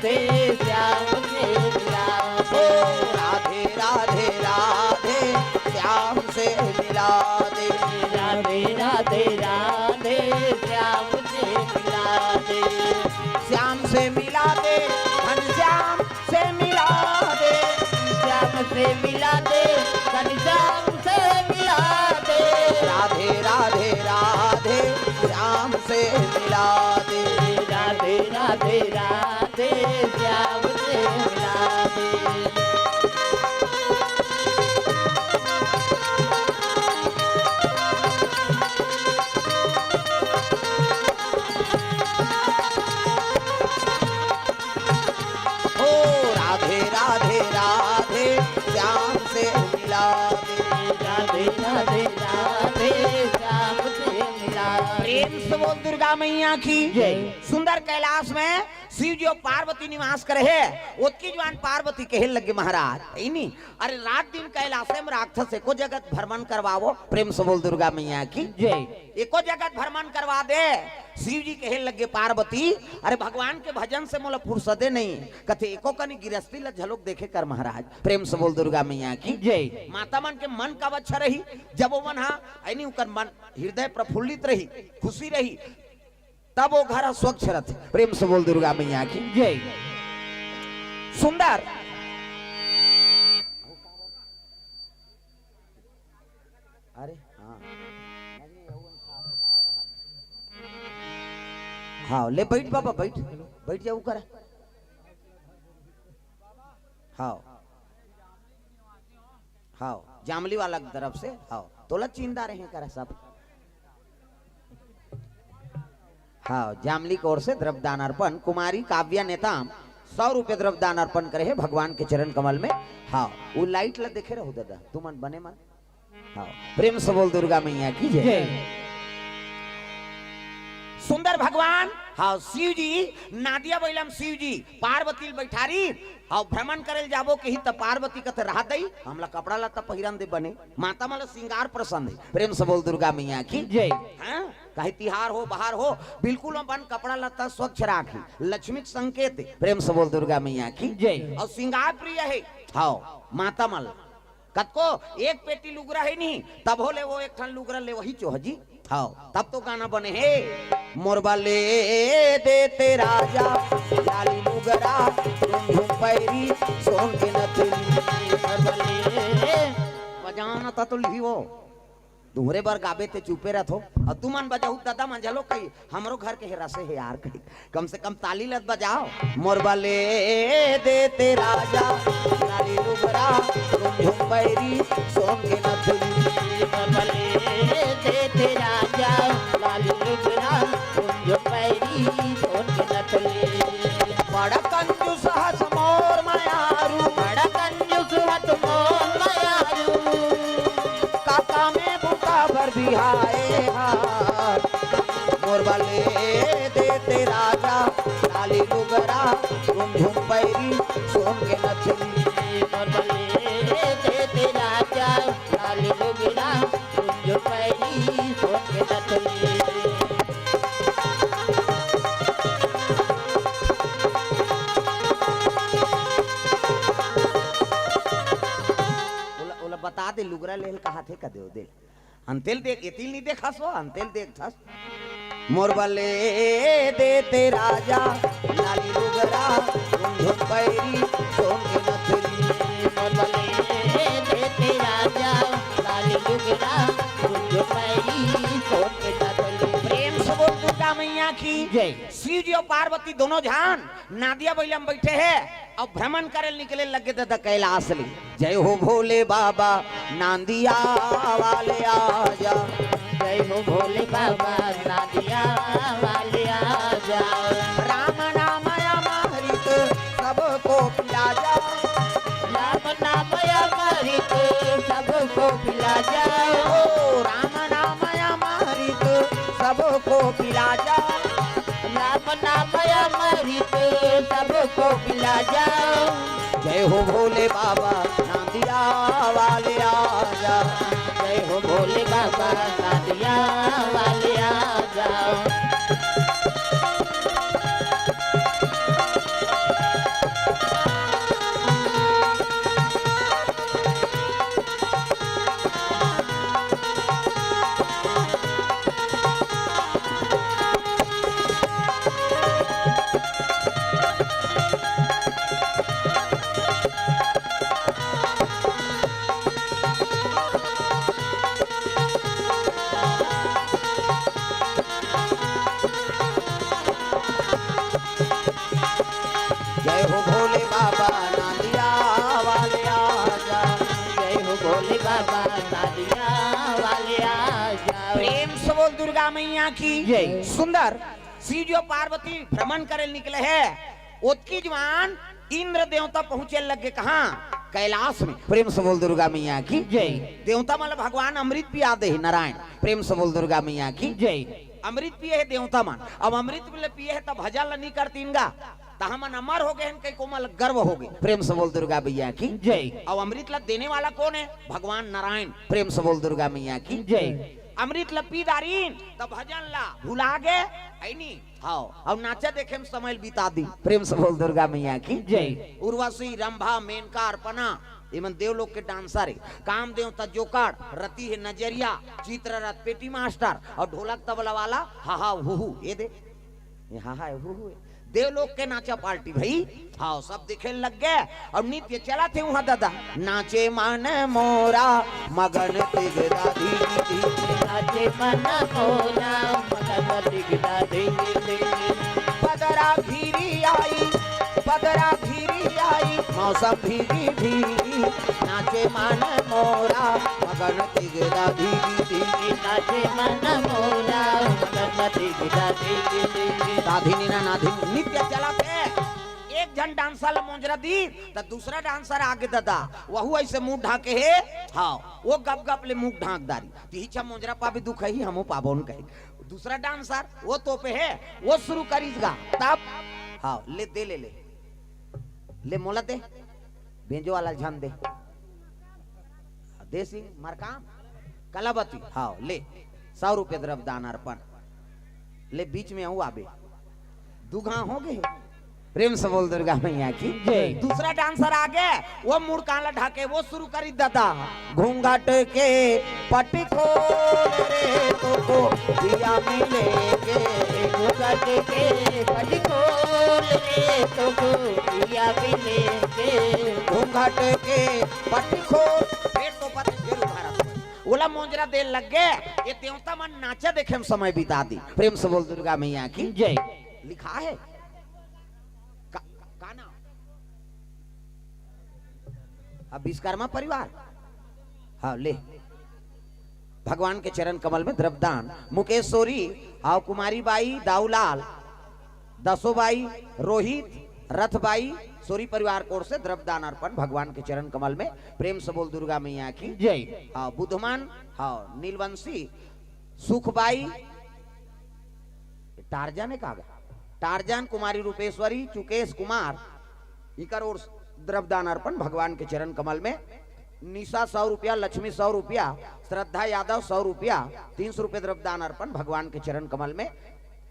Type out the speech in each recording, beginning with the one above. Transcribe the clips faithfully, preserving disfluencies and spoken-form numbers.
श्याम से मिला दे। ओ राधे राधे राधे, श्याम से मिला दे। राधे राधे राधे, श्याम से मिला दे। श्याम से मिला दे, घनश्याम से मिला दे। श्याम से मिला दे, घनश्याम से मिला दे। राधे राधे राधे, श्याम से मिला दे। राधे राधे राधे, श्याम से मिला दे। ओ राधे राधे राधे, श्याम से मिला दे। राधे राधे राधे, श्याम से मिला दे। प्रेम से बोल दुर्गा मैया की जय। सुंदर कैलाश में शिव जी और पार्वती निवास करे हे। ओतकी जुवार पार्वती कहे लगे महाराज, है नी? अरे रात दिन कैलाश में राक्षस एको जगत भ्रमण करवावो। प्रेम से बोल दुर्गा मैया की जय। एको जगत भ्रमण करवा दे। शिव जी कहे लगे पार्वती, अरे भगवान के भजन से मोला फुर्सते नहीं। कथे एको कनी गिरस्ती ल झलोक देखे कर महाराज। प्रेम से बोल दुर्गा मैया की जय। माता मन के मन कब अच्छा रही, जब वो मन हा, यानी उनकर मन हृदय प्रफुल्लित रही, खुशी रही, तब वो घर स्वच्छ रहथे। प्रेम से बोल दुर्गा मैया की जय। सुंदर। अरे हाँ। हाँ, ले बैठ बाबा, बैठ। बैठ जाऊ कर। हाँ। हाँ, जामली वाला के तरफ से। हाँ, तोला चिंदा रहे करा सब। हाँ, जामली की ओर से द्रव्यदान अर्पण, कुमारी काव्या नेताम सौ रुपये द्रव्यदान अर्पण करे हे भगवान के चरण कमल में। हाँ, वो लाइट ला देखे रहो दादा, तुमन बने मन। हाँ, प्रेम से बोल दुर्गा मैया की जय। जय। सुंदर भगवान, हाँ, शिव जी, नादिया बैलम शिव जी, पार्वती ल बैठारी, हाँ, भ्रमण करे ल जाबो कही त पार्वती कथे रहा दई, हमला कपड़ा लत्ता पहिरन दे बने, माता मन ल श्रृंगार पसंद हे। प्रेम से बोल दुर्गा मैया की जय। हाँ, कहीं तिहार हो, बाहर हो, बिल्कुल अपन कपड़ा लत्ता स्वच्छ राखी, लक्ष्मी के संकेत हे। प्रेम से बोल दुर्गा मैया की जय। और श्रृंगार प्रिय हे, हाँ, माता मन ल कतको एक पेटी लुगरा हे नहीं, तभो ले वो एक ठन लुगरा ले वही चोहजी। हाँ, तब तो गाना बने हे। मोर बले देते राजा, लाली लुगरा, झुमझुम पैरी, सोन के नथुनी। मोर बले। बजाना त तो लिही वो। तुहरे बर गाबे ते चुपे रथो। अउ तुमन बजाहू दादा मन झलो कही, हमरो घर के हे रसे हे यार कही। कम से कम ताली लत बजाओ। मोर बले देते राजा, लाली लुगरा, झुमझुम पैरी, सोन के नथुनी। मोर बले देते राजा, लाली लुगरा, झुमझुम पैरी, सोन के नथुनी। बड़ा कंजूस हस मोर मयारू। बड़ा कंजूस हस मोर मयारू। काका में बूता बर बिहाए हा। मोर बले देते राजा, लाली लुगरा, झुमझुम पैरी, सोन के नथुनी। मोर बले देते राजा, लाली लुगरा, झुमझुम पैरी, सोन के नथुनी। ओला, ओला बता दे, लुगरा लेल कहा थे, का देव दे। अंतेल देख, एतिल नहीं देखस वो, अंतेल देखथस। मोर बले देते राजा, लाली लुगरा, झुमझुम पैरी, सोन के नथुनी। मोर बले देते राजा, लाली लुगरा, झुमझुम पैरी, सोन के नथुनी। प्रेम से बोल दुर्गा मैया की जय। शिव जी और पार्वती दोनों झन नादिया बैला में बैठे हे अउ भ्रमण करे निकले लगे दादा कैलाश ले। जय हो भोले बाबा नांदिया वाले आजा। जय हो भोले बाबा नांदिया वाले आजा। राम नाम अमृत सबको पिला जा। राम नाम अमृत सबको पिला जा। ओ राम नाम अमृत सबको पिला जा। राम नाम अमृत सबको पिला जा। जय हो भोले बाबा नांदिया वाले आजा। जय हो भोले बाबा नांदिया वाले आजा। जय हो भोले बाबा, नांदिया वाले आ जा। जय हो भोले बाबा, नांदिया वाले आ जा। प्रेम से बोल दुर्गा मैया की जय। सुंदर शिव जी और पार्वती भ्रमण करे निकले हे, ओतकी जुवार इंद्र देवता पहुंचे लगे कहां? कैलाश में। प्रेम से बोल दुर्गा मैया की जय। देवता मन ल भगवान अमृत पिया दे हे नारायण। प्रेम से बोल दुर्गा मैया की जय। अमृत पिए हे देवता मन, अब अमृत ल पिए हे त भजन ल नहीं करतीन गा, त हमन अमर हो गए हन कहिके ओमन ल गर्व हो गए। प्रेम से बोल दुर्गा मैया की जय। अब अमृत ल देने वाला कोन हे? भगवान नारायण। प्रेम से बोल दुर्गा मैया की जय। अमृत ल पी डारिन त भजन ल भुला गे, है नी? हाव, अउ नाचा देखे में समय बिता दी। प्रेम से बोल दुर्गा मैया की जय। उर्वशी, रंभा, मेनका, अर्पणा, एमन देवलोक के डांसर हे। काम देवता जोकड़, रति हे नजरिया, चित्ररथ पेटी मास्टर अउ ढोलक तबला वाला हाहा हुहु। ये दे, ये हाहा हुहु हे। देवलोक के नाचा पार्टी भाई। हाव, सब देखे लग गे। अउ नृत्य चलत हे उहां दादा। नाचे मन मोरा मगन तिगदा धी। नाचे मन मोरा मगन तिगदा धी। बदरा घिरी आई, बदरा घिरी आई, मौसम भीगी भीगी। नाचे मन मोरा मगन तिगदा भीगी भीगी। नाचे मन मोरा मगन तिगदा भीगी भीगी। दाधिनी ना नाधिन नृत्य चलत हे। एक झन डांसर ल मोजरा दी, त दूसरा डांसर आगे दादा, वहू ऐसे मुंह ढांके हे। हाव, वो गप गप ले मुंह ढांक डारी। तिही छा मोजरा पाबे दुख ही, हमू पाबोन कहे। दूसरा डांसर, वो तोपे हे, वो शुरू करिस गा। तब, हाव, ले दे, ले, ले। ले मोला दे। बेंजो वाला झन दे। दे सिंह, मरकाम, कलावती, हाव, ले। सौ रुपये द्रव्य दान अर्पण। ले बीच में अउ आबे। दू घांव हो गे। प्रेम से बोल दुर्गा मैया की जय। दूसरा डांसर आगे, वो मुड़ कान ला ढाके, वो शुरू करी दादा। घूंघट के पट खोल रे तोको पिया मिलेंगे। घूंघट के पट खोल रे तोको पिया मिलेंगे। घूंघट के पट खोल, पेट तो पत, फिर उघारा तो। ओला मोजरा दे लग गे, ये देवता मन नाचा देखे में समय बिता दी। प्रेम से बोल दुर्गा मैया की जय। लिखा हे का, का नाम? अब विश्वकर्मा परिवार। हाव, ले। भगवान के चरण कमल में द्रव्यदान। मुकेश्वरी, हाव, कुमारी बाई, दाऊलाल, दसो बाई, रोहित, रथ बाई, सोरी परिवार की ओर से द्रव्यदान अर्पण भगवान के चरण कमल में। प्रेम से बोल दुर्गा मैया की जय। हाव, बुधमान, हाव, नीलवंशी, सुखबाई, टारजन हे का गा? टारजन, कुमारी रूपेश्वरी, चुकेश कुमार, इकर ओर द्रव्यदान अर्पण भगवान के चरण कमल में। निशा सौ रुपया, लक्ष्मी सौ रुपया, श्रद्धा यादव सौ रुपया, तीन सौ रुपये द्रव्यदान अर्पण भगवान के चरण कमल में।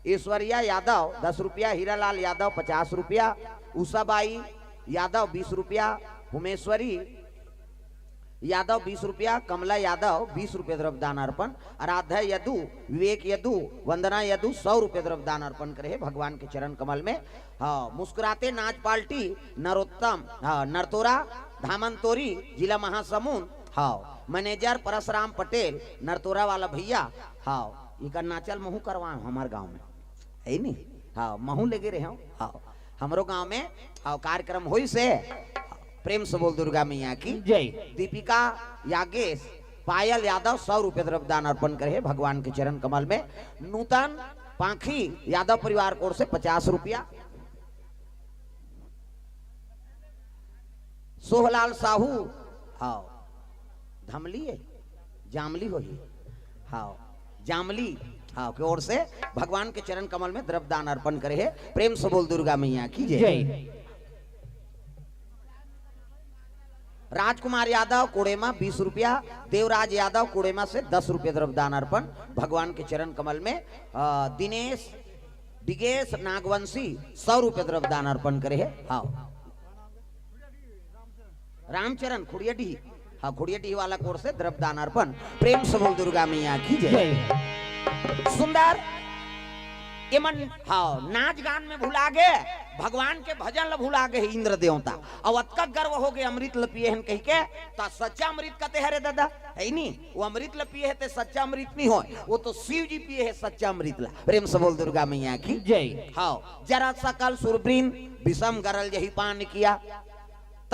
ऐश्वर्या यादव दस रुपया, हीरालाल यादव पचास रुपया, उषाबाई यादव बीस रुपया, उमेश्वरी यादव बीस रुपया, कमला यादव बीस रुपये द्रव्यदान अर्पण, आराध्या यदु, विवेक यदु, वंदना यदु सौ रुपये द्रव्यदान अर्पण करे हे भगवान के चरण कमल में। हाव, मुस्कुराते नाच पार्टी, नरोत्तम, हाव, नरतोरा, धामनतोरी, जिला महासमुंद, हाव, मैनेजर परसराम पटेल, नरतोरा वाला भैया, हाव, इकर नाचा ल महूं करवाएंव हमर गांव में, हे नी? हाव, महूं लेगे रहेंव, हाव, हमरो गांव में, हाव, कार्यक्रम होइस हे। प्रेम से बोल दुर्गा मैया की जय। दीपिका यागेश, पायल यादव सौ रुपये द्रव्यदान अर्पण करे हे भगवान के चरण कमल में। नूतन पांखी यादव परिवार की ओर से पचास रुपया। सोहलाल साहू, हाव, धमली हे, जामली होही, हाव, जामली, हाव, के ओर से भगवान के चरण कमल में द्रव्यदान अर्पण करे हे। प्रेम से बोल दुर्गा मैया की जय। जय। राजकुमार यादव कोड़ेमा बीस रुपया, देवराज यादव कोड़ेमा से दस रुपये द्रव्यदान अर्पण भगवान के चरण कमल में। अ, दिनेश, दिगेश नागवंशी सौ रुपये द्रव्यदान अर्पण करे हे। हाव, रामचरण खुड़ियाडीह, हाव, खुड़ियाडीह वाला की ओर से द्रव्यदान अर्पण। प्रेम से बोल दुर्गा मैया की जय। जय। सुंदर एमन, हाँ, नाच गान में भुला गे, भगवान के भजन ल भुला गे हे इंद्र देवता। अउ अतका गर्व हो गे अमृत ल पिए हन कहिके, त सच्चा अमृत कते हरे दादा, है नी? वो अमृत ल पिए हे ते सच्चा अमृत नहीं होय, वो तो शिव जी पिए हे सच्चा अमृत ला। प्रेम से बोल दुर्गा मैया की। जय। हाँ, जरा सकल सुरवृंद विषम गरल जही पान किया।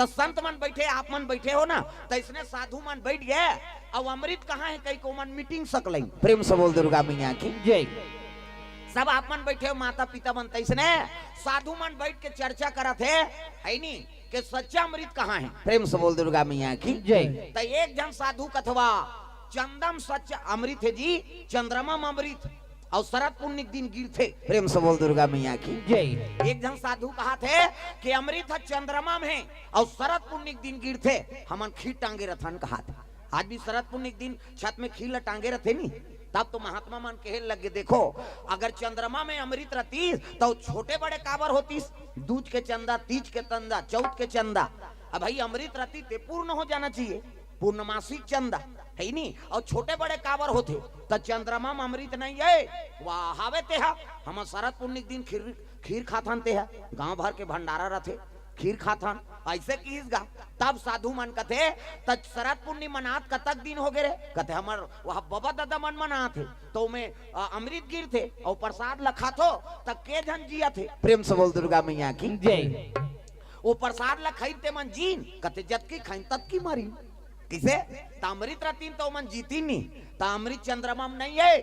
त संत मन बैठे, आप मन बैठे हो ना, त इसने साधु मन बैठ गए, अब अमृत कहाँ है कहिके ओमन मीटिंग सकलई। प्रेम से बोल दुर्गा मैया की। जय। सब आप मन बैठे हो, माता पिता मन, त इसने साधु मन बैठ के चर्चा करत हे, है नी, के सच्चा अमृत कहाँ है। प्रेम से बोल दुर्गा मैया की। जय। त एक झन साधु कथवा, चंदम सच्चा अमृत है जी, चंद्रमा म अमृत, अउ शरद पुन्नी के दिन गिरथे। प्रेम से बोल दुर्गा मैया की। जय। एक झन साधु कहाथे कि अमृत ह चंद्रमा में हे अउ शरद पुन्नी के दिन गिरथे, हमन खीर टांगे रथन कहाथे। आज भी शरद पुन्नी के दिन छत में खीर ल टांगे रथे नी, तब तो महात्मा मन कहे लग गे, देखो, अगर चंद्रमा में अमृत रतीस, त छोटे बड़े काबर होतीस? दूज के चंदा, तीज के चंदा, चौथ के चंदा। अब भाई, अमृत रती ते पूर्ण हो जाना चाहिए, पूर्णमासी चंदा, है नी? अउ छोटे बड़े काबर होथे? त चंद्रमा म अमृत नहीं है, वाह, हावे तेहा। हम शरद पुन्नी के दिन खीर, खीर खाथन, तेहा गांव भर के भंडारा रथे, खीर खाथन, ऐसे किहिस गा। तब साधु मन कथे, "त शरद पुन्नी मनात कतक दिन हो गे रे?" कथे, "हमर वह बबा ददा मन मनात हे, त ओमे, अ, अमृत गिरथे अउ प्रसाद ल खाथो, त के झन जियत हे?" प्रेम से बोल दुर्गा मैया की। जय। वो प्रसाद ल खाइन ते मन जीन, कथे, "जतकी खाइन ततकी मरिन।" किसे? त अमृत रतिन त ओमन जीतिन नी, त अमृत चंद्रमा म नहीं है।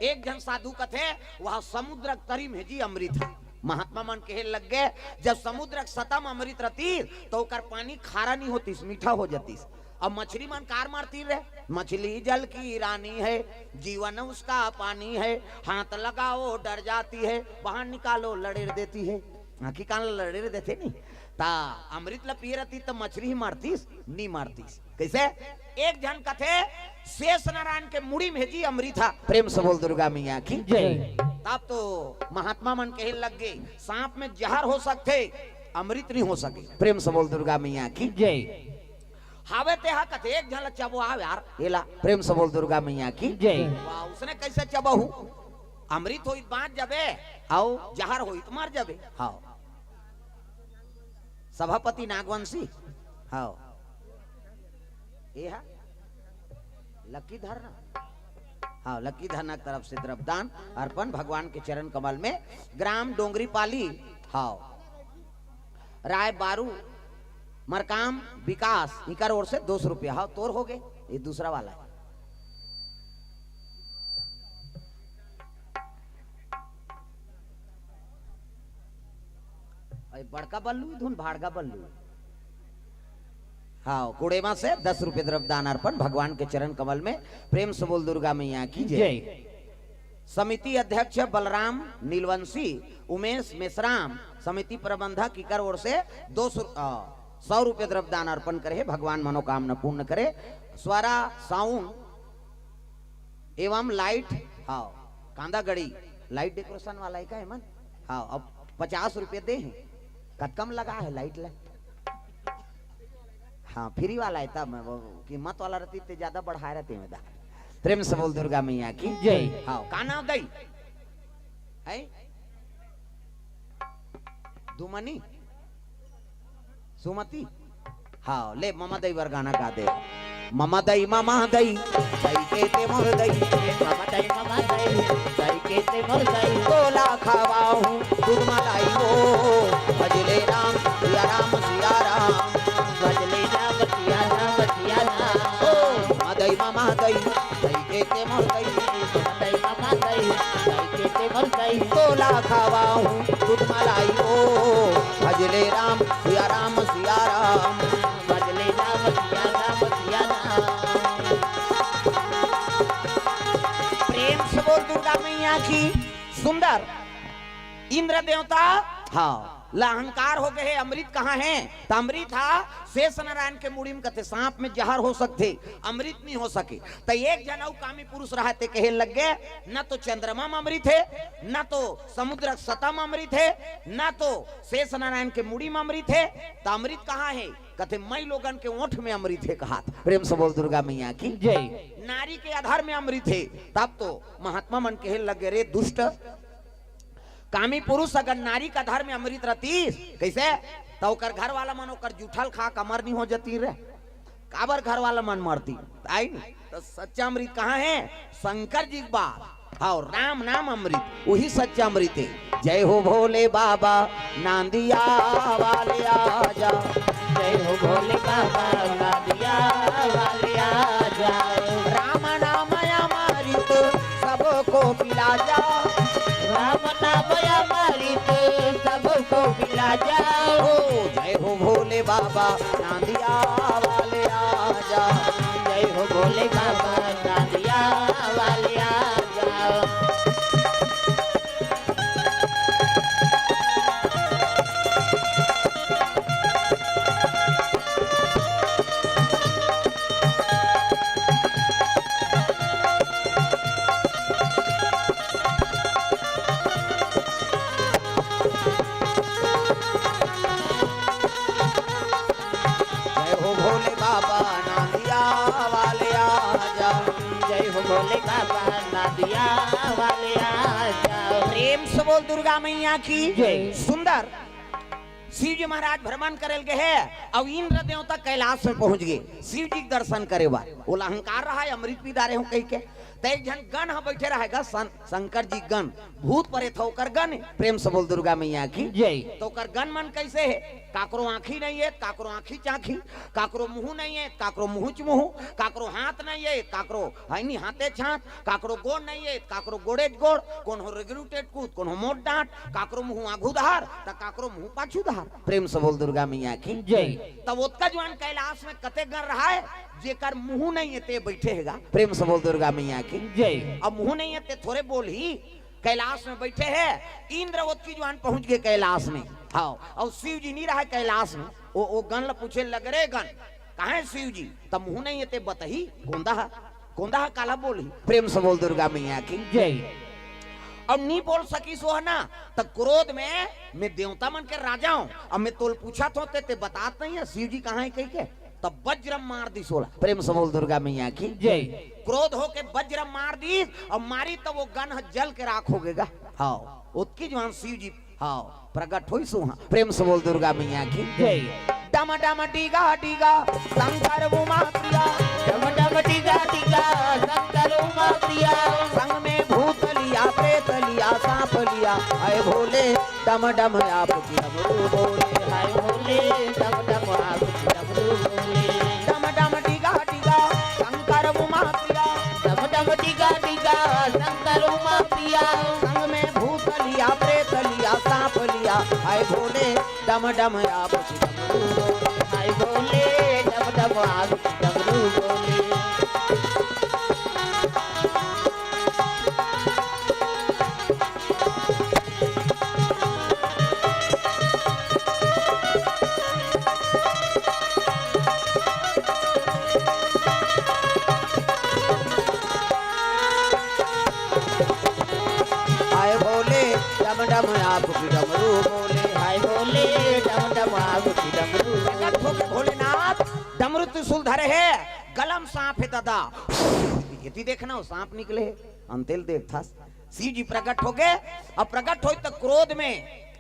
एक झन साधु कथे, वह समुद्र के तरी म हे जी अमृत ह। महात्मा मन कहे लग गे, जब समुद्र के सतह म अमृत रतीस, त ओकर पानी खारा नहीं होतीस, मीठा हो जातीस। अब मछली मन कार मारती रे, "मछली जल की रानी है, जीवन उसका पानी है, हाथ लगाओ डर जाती है, बाहर निकालो लड़ेर देती है।" आंखी कान ल लड़ेर देथे नी, त अमृत ल पिए रतीस त मछली ही मारतीस, नहीं मारतीस। कैसे? एक झन कथे, "शेष नारायण के मुड़ी म हे जी अमृत ह।" प्रेम से बोल दुर्गा मैया की। जय। तब तो महात्मा मन कहे लग गे, "सांप में जहर हो सकथे, अमृत नहीं हो सके।" प्रेम से बोल दुर्गा मैया की। जय। हावे तेहा कथे, "एक झन ल चबो आव यार, एला।" प्रेम से बोल दुर्गा मैया की। जय। वाह, उसने कैसे चबहू? अमृत होई त बांच जाबे, अउ जहर होई त मर जाबे। हाँ। सभापति नागवंशी, हाँ, ये है लक्की धरना, हाँ, लक्की धरना की तरफ से द्रव्यदान अर्पण भगवान के चरण कमल में, ग्राम डोंगरीपाली, हाँ, राय बारू, मरकाम विकास, इकर ओर से दो सौ रुपया, हाँ, तोर हो गए, ये दूसरा वाला है। अरे बड़का बल्लू धुन भाड़का बल्लू। हाँ, कुड़ेमा से दस रुपये द्रव्य दान अर्पण भगवान के चरण कमल में। प्रेम से बोल दुर्गा मैया की जय। जय। समिति अध्यक्ष बलराम नीलवंशी, उमेश मेश्राम, समिति प्रबंधक इकर ओर से दो सौ, अ, सौ रुपये द्रव्य दान अर्पण करे हे। भगवान मनोकामना पूर्ण करे। स्वरा साउंड एवं लाइट, हाँ, कांदागड़ी लाइट डेकोरेशन वाला है का एमन? हाँ, अब पचास रुपये दे हैं, कतका म लगा है लाइट ला? हाँ, फ्री वाला है तब, मैं वो कीमत वाला रहती ते ज्यादा बढ़ाए रहते हैं दा। प्रेम से बोल दुर्गा मैया की जय। हाँ, का नाम दई है? दुमनी? सुमति? हाँ, ले ममा दई बर गाना गा दे। ममा दई, ममा दई, दई के ते मोर दई। ममा दई, ममा दई, दई के ते मोर दई। तोला खवाहूँ दूध मलाई ओ, भजले राम, सिया राम, सिया राम। भजले राम, सिया राम, सिया राम। ओ, ममा दई, ममा दई, दई के ते मोर दई। ममा दई, ममा दई, दई के ते मोर दई। तोला खवाहूँ दूध मलाई ओ, भजले राम, सिया राम, सिया राम। भजले राम, सिया राम, सिया राम। प्रेम से बोल दुर्गा मैया की। सुंदर। इंद्र देवता, हाँ, ला अहंकार हो गए हे, अमृत कहाँ है? त अमृत हा शेष नारायण के मुड़ी म कथे, सांप में जहर हो सकथे, अमृत नहीं हो सके। त एक जन अउ कामी पुरुष रहा ते कहे लग गए, न तो चंद्रमा म अमृत है, न तो समुद्र सतह म अमृत है, न तो शेष नारायण के मुड़ी म अमृत है, त अमृत कहाँ है? कथे, "मई लोगन के ओठ में अमृत है," कहात। प्रेम से बोल दुर्गा मैया की जय। नारी के अधर में अमृत है। तब तो महात्मा मन कहे लगे, "रे दुष्ट, कामी पुरुष अगर नारी का धर में अमृत रहतीस, कइसे? त ओकर घर वाला मन ओकर जूठल खा के अमर नहीं हो जती रे। काबर घर वाला मन मरती? आई नहीं। त सच्चा अमृत कहाँ है? शंकर जी के बात। हाँ, राम नाम अमृत, वही सच्चा अमृत है। जय हो भोले बाबा, नांदिया वाले आजा। जय हो भोले बाबा, नांदिया वाले आजा। राम नाम अमृत, सबको पिला जा। राम नाम अमृत, सबको पिला जा। हो, जय हो भोले बाबा, नांदिया वाले आजा। जय हो भोले बाबा, नांदिया वाले आजा। जय हो भोले बाबा, नांदिया वाले आजा। जय हो भोले बाबा, नांदिया वाले आजा। प्रेम से बोल दुर्गा मैया की जय। सुंदर। शिव जी महाराज भ्रमण करे ल गे हे, अउ इंद्र देवता कैलाश में पहुंच गे शिव जी के दर्शन करे बर। ओला अहंकार रहा है, अमृत पी डारे हो कहि के। त एक झन गण ह बैठे रहेगा, सन-, शंकर जी गण, भूत प्रेत ह ओकर गण। प्रेम से बोल दुर्गा मैया की जय। त ओकर गण मन कइसे हे? काकरो आँखी नहीं है, काकरो आँखी चाँखी, काकरो मुँह नहीं है, काकरो मुँह च मुँह, काकरो हाथ नहीं है, काकरो है नहीं हाथे च हाथ, काकरो गोड़ नहीं है, काकरो गोड़े च गोड़, कोनो रेगरू टेटकूत, कोनो मोट डांट, काकरो मुँह आगू धार, त काकरो मुँह पाछू धार। प्रेम से बोल दुर्गा मैया की जय। तब ओतका जुआन कैलाश में कते गण रहा है, जेकर मुँह नहीं है ते बैठे हेगा। प्रेम से बोल दुर्गा मैया की जय। अब मुँह नहीं है ते थोरे बोलही, कैलाश में बैठे हे, इंद्र ओतकी जुआन पहुंच गे कैलाश में। हाँ, अउ शिव जी नहीं रहा कैलाश में। ओ, ओ गण ल पूछे लग रे गण, कहाँ हे शिव जी? त मुँह नहीं हे ते बतही, कोंदा ह, कोंदा ह काला बोलही? प्रेम से बोल दुर्गा मैया की जय। अब नहीं बोल सकिस ओ ह ना, त क्रोध में, मैं देवता मन के राजा हूँ, अब मैं तोल पूछत हों ते, ते बतात नहीं है शिव जी कहाँ हे कहि के, तब वज्र मार दिस ओला। प्रेम से बोल दुर्गा मैया की जय। क्रोध होके वज्र मार दिस, अब मारी त ओ गण ह जल के राख हो गेगा। हाँ, ओतकी जुआन शिव जी, हाँ, प्रगट होइस उहाँ। प्रेम से बोल दुर्गा मैया की जय। डम डम डीगा डीगा शंकर उमा प्रिया। डम डम डीगा डीगा शंकर उमा प्रिया। संग में भूत लिया, प्रेत लिया, सांप लिया, हाय भोले डम डम आपकी डमरू बोले। हाय भोले डम डम आपकी डमरू बोले। डम डम डीगा डीगा शंकर उमा प्रिया। डम डम डीगा डीगा शंकर उमा प्रिया। संग में भूत लिया, प्रेत लिया, सांप लिया, हाय भोले डम डम आपकी डमरू बोले। हाय भोले डम डम आपकी डमरू बोले। हाय भोले डम डम आपकी डमरू बोले। हाय भोले डम डम आपकी डमरू। प्रगट होके भोलेनाथ डमरू त्रिशूल धरे हे, गला म सांप हे दादा। एती देखना ओ सांप निकले हे, अंतेल देखथस। शिव जी प्रगट होगे, अब प्रगट होइस त क्रोध में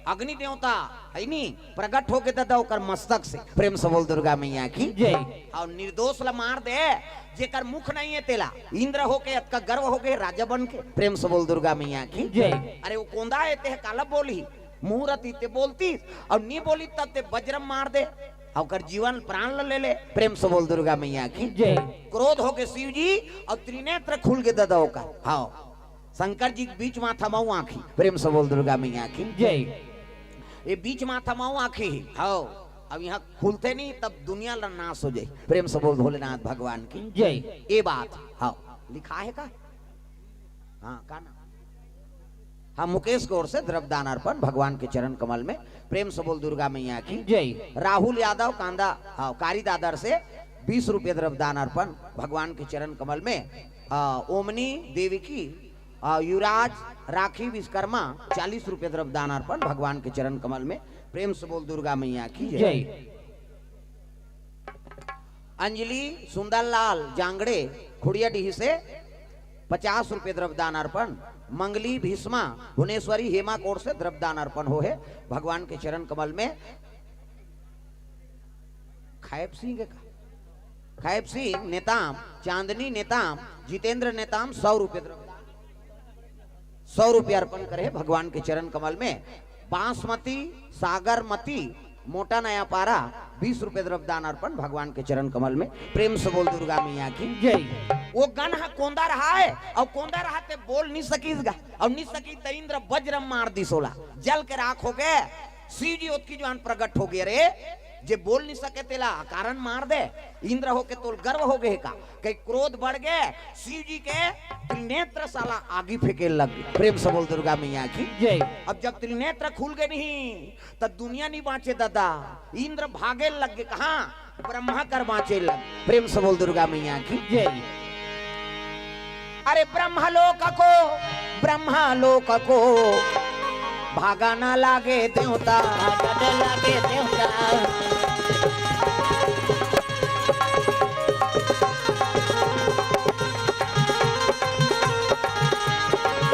अग्नि देवता हे नी, प्रगट होगे दादा ओकर मस्तक से। प्रेम से बोल दुर्गा मैया की जय। अउ निर्दोष ला मार दे, जेकर मुख नहीं हे तेला। इंद्र होके अतका गर्व होगे राजा बन के। प्रेम से बोल दुर्गा मैया की जय। अरे ओ कोंदा हे ते काला बोलही, मुँह रती ते बोलतीस, अउ नी बोली तब ते वज्र मार दे, अउ ओकर जीवन प्राण ल ले ले। प्रेम से बोल दुर्गा मैया की जय। क्रोध होगे शिव जी अउ त्रिनेत्र खुल गे दादा ओकर। हाँ, शंकर जी के बीच माथा मऊ आँखी। प्रेम से बोल दुर्गा मैया की जय। ये बीच माथा मऊ आँखी ही। हाँ, अब यहाँ खुलते नहीं तब दुनिया ला नाश हो जाए। प्रेम से बोल भोलेनाथ भगवान की जय। ये बात हाँ लिखा हे का? हाँ, का नाम? हाँ, मुकेश गौर से द्रव्यदान अर्पण भगवान के चरण कमल में। प्रेम से बोल दुर्गा मैया की जय। राहुल यादव कांदा, हाँ, कारी दादर से बीस रुपये द्रव्यदान अर्पण भगवान के चरण कमल में। हाँ, ओमनी देवी की, हाँ, युवराज राखी विश्वकर्मा चालीस रुपये द्रव्यदान अर्पण भगवान के चरण कमल में। प्रेम से बोल दुर्गा मैया की जय। जय। अंजलि सुंदरलाल जांगड़े खुड़ियाडीह से पचास रुपये द्रव्यदान अर्पण मंगली भीष्मा भुवनेश्वरी हेमा कोट से द्रव्यदान अर्पण हो हे भगवान के चरण कमल में। खैब सिंह के का? खैब सिंह नेताम, चांदनी नेताम, जितेंद्र नेताम सौ रुपये द्रव्यदान, सौ रुपये अर्पण करे भगवान के चरण कमल में। बासमती, सागरमती, मोटा नया पारा, बीस रुपये द्रव्यदान अर्पण भगवान के चरण कमल में। प्रेम से बोल दुर्गा मैया की। जय। वो गन ह कोंदा रहा है, और कोंदा रहा ते बोल नहीं सकीस गा, और नहीं सकी त इंद्र वज्र मार दिस ओला, जल के राख हो गए। शिव जी ओतकी जुआन प्रगट हो गए रे, जे बोल नहीं सके तेला कारण मार दे। इंद्र होके तोल गर्व हो गए का? कहीं क्रोध बढ़ गए, शिव जी के त्रिनेत्र साला आगी फेंके लग गए। प्रेम से बोल दुर्गा मैया की। जय। अब जब त्रिनेत्र खुल गए नहीं, त दुनिया नहीं बांचे दादा। इंद्र भागे लग गए, कहाँ? ब्रह्मा कर बांचे लग। प्रेम से बोल दुर्गा मैया की। जय। अरे ब्रह्मलोक को, ब्रह्मलोक को भागा ना लागे देवता। भागा ना लागे देवता।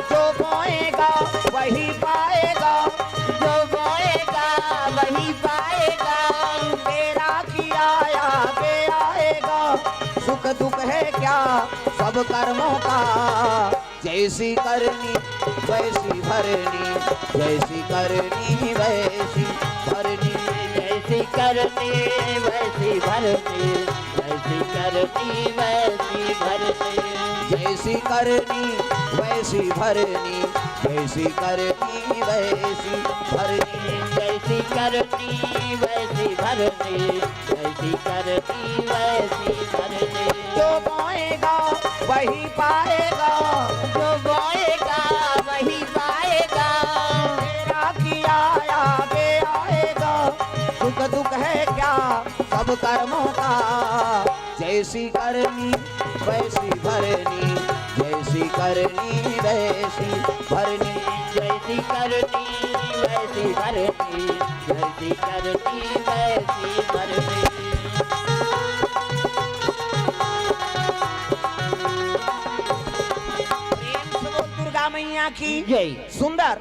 जो बोएगा वही पाएगा। जो बोएगा वही पाएगा। तेरा किया आगे आएगा। सुख दुख है क्या सब कर्मों का। जैसी करनी वैसी भरनी। जैसी करनी वैसी भरनी। जैसी करनी वैसी भरनी। जैसी करनी वैसी भरनी। जैसी करनी वैसी भरनी। जैसी करनी वैसी भरनी। जैसी करनी वैसी भरनी। जैसी करनी वैसी भरनी। जो बोएगा वही पाएगा। जो बोएगा वही पाएगा। तेरा किया आगे आएगा। सुख दुख है क्या सब कर्मों का। जैसी करनी वैसी भरनी। जैसी करनी वैसी भरनी। जैसी करनी वैसी भरनी। जैसी करनी वैसी भरनी। प्रेम से बोल दुर्गा मैया की। जय। सुंदर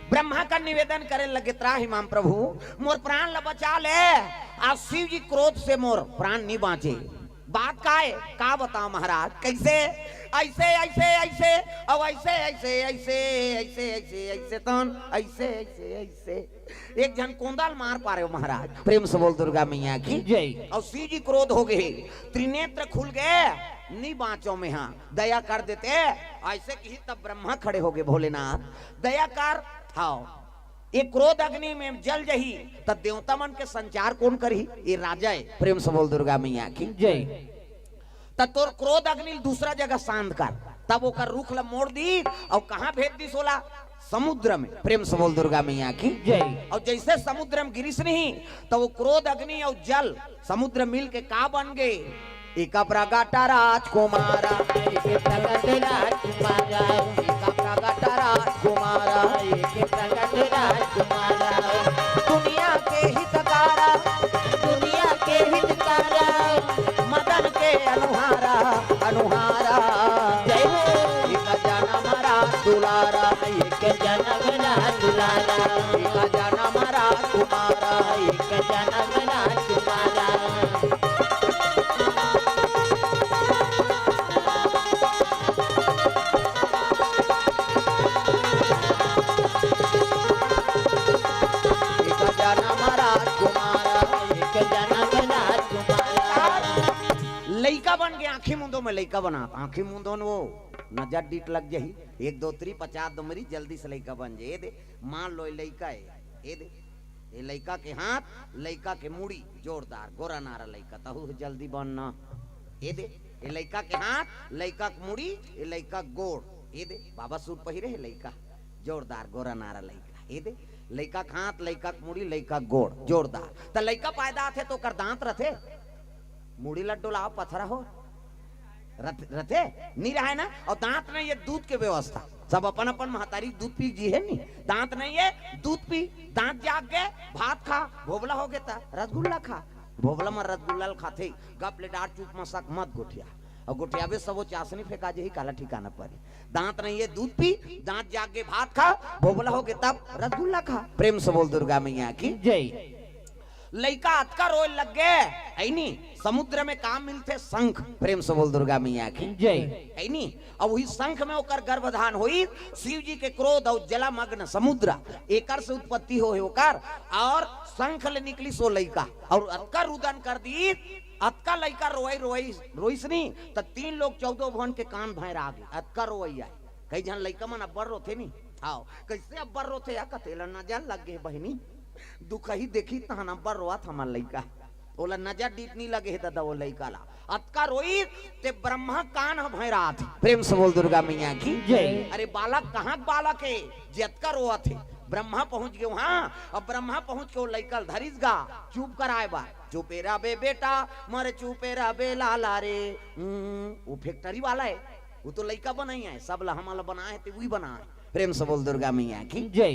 ब्रह्मा का निवेदन करे लगे, त्राहि माम प्रभु, मोर प्राण ला बचा ले। आज शिव जी क्रोध से मोर प्राण नहीं बांचे। बात का है? का बताओ महाराज, कैसे? ऐसे, ऐसे, ऐसे, और ऐसे, ऐसे, ऐसे, ऐसे, ऐसे, ऐसे, तन, ऐसे, ऐसे, ऐसे। एक झन कोंदाल मार पा रहे हो महाराज। प्रेम से बोल दुर्गा मैया की। जय। और शिव जी क्रोध हो गए, त्रिनेत्र खुल गए, नहीं बांचो में, हाँ, दया कर देते। ऐसे कही तब ब्रह्मा खड़े हो गए, भोलेनाथ दया कर, हाँ, ये क्रोध अग्नि में जल जही, त देवता मन के संचार कौन करही? ये राजा है। प्रेम से बोल दुर्गा मैया की। जय। त तोर क्रोध अग्नि ल दूसरा जगह शांत कर। तब ओकर रुख ला मोड़ दी और कहाँ भेज दी सोला? समुद्र में। प्रेम से बोल दुर्गा मैया की। जय। और जैसे समुद्र में गिरिस नहीं, तो वो क्रोध अग्नि और जल समुद्र मिल के का बन गए? एक प्रगट राजकुमारा। एक प्रगट राजकुमारा। एक प्रगट राजकुमारा। एक प्रगट राजकुमारा। दुनिया के हितकारा। दुनिया के हितकारा। मदन के अनुहारा। अनुहारा। जय हो। एक जनम राज दुलारा। एक जनम राज दुलारा। एक जनम राजकुमारा। एक जनम राजकुमारा। एक जनम राजकुमारा, एक जनम राजकुमारा। लइका बन के आंखी मुंदो में लइका बनात, आंखी मुंदो में वो नजर डीट लग जाही। एक दो त्री पचास दो मरी जल्दी से लइका बन जाए। ए दे, मान लो ये लइका है, ए दे, ये लइका के हाथ, लइका के मुड़ी जोरदार, गोरा नारा लइका, तहू जल्दी बनना। ए दे, ये लइका के हाथ, लइका के मुड़ी, ये लइका के गोड़, ए दे, बाबा सूट पहिरे हे लइका, जोरदार, गोरा नारा लइका, ए दे, लइका के हाथ, लइका के मुड़ी, लइका के गोड़, जोरदार। त लइका पैदा आथे तो ओकर दांत रथे? मुड़ी ल डोलाओ, पथरा हो। रथ-, रथे? नहीं रहे ना? और दांत नहीं है, दूध के व्यवस्था। सब अपन अपन महतारी दूध पी जी है नहीं? दांत नहीं है, दूध पी, दांत जाग के भात खा, भोबला हो गया था, रसगुल्ला खा। भोबला में रसगुल्ला ल खाथे, गप ले डार चुप मसक मत गोठिया। अउ गोठियाबे सबो चासनी फेंका जही, काला ठिकाना परी। दांत नहीं है दूध पी, दांत जाग के भात खा, भोभला होके तब रसगुल्ला खा। प्रेम से बोल दुर्गा मैया की। जय। लइका अतका रोए लग गे, है नी, समुद्र में काम मिलथे शंख। प्रेम से बोल दुर्गा मैया की। जय। है नी, अब वही शंख में ओकर गर्भधान होई, शिव जी के क्रोध अउ जलमग्न समुद्र, एकर से उत्पत्ति होए ओकर, अउ शंख ले निकली सो लइका, अउ अतका रुदन कर दी, अतका लइका रोई रोई रोइस नी, त तीन लोक चौदह भुवन के कान भैरा गे, अतका रोई आए। कई झन लइका मन अब्बड़ रोथे नी, हाव, कइसे अब्बड़ रोथे या कतेला नजर लग गे बहिनी, दुखही देखी तहन अब्बड़ रोवत हमर लइका। ओला नजर डीठ नी लगे हे ददा, ओ लइका ला अतका रोई, ते ब्रह्मा कान ह भैरात। प्रेम से बोल दुर्गा मैया की। जय। अरे बालक कहाँ के बालक हे जे अतका रोवत हे? ब्रह्मा पहुंच गे वहां। अब ब्रह्मा पहुंच के ओ लइका ल धरिस गा चुप कराए बर। चुपे रहबे बेटा, मरे चुपे रहबे लाला रे। हम्म, वो फैक्ट्री वाला है, वो तो लइका बनाई है, सब ला हमन ला बनाए हे, ते वही बनाए। प्रेम से बोल दुर्गा मैया की। जय।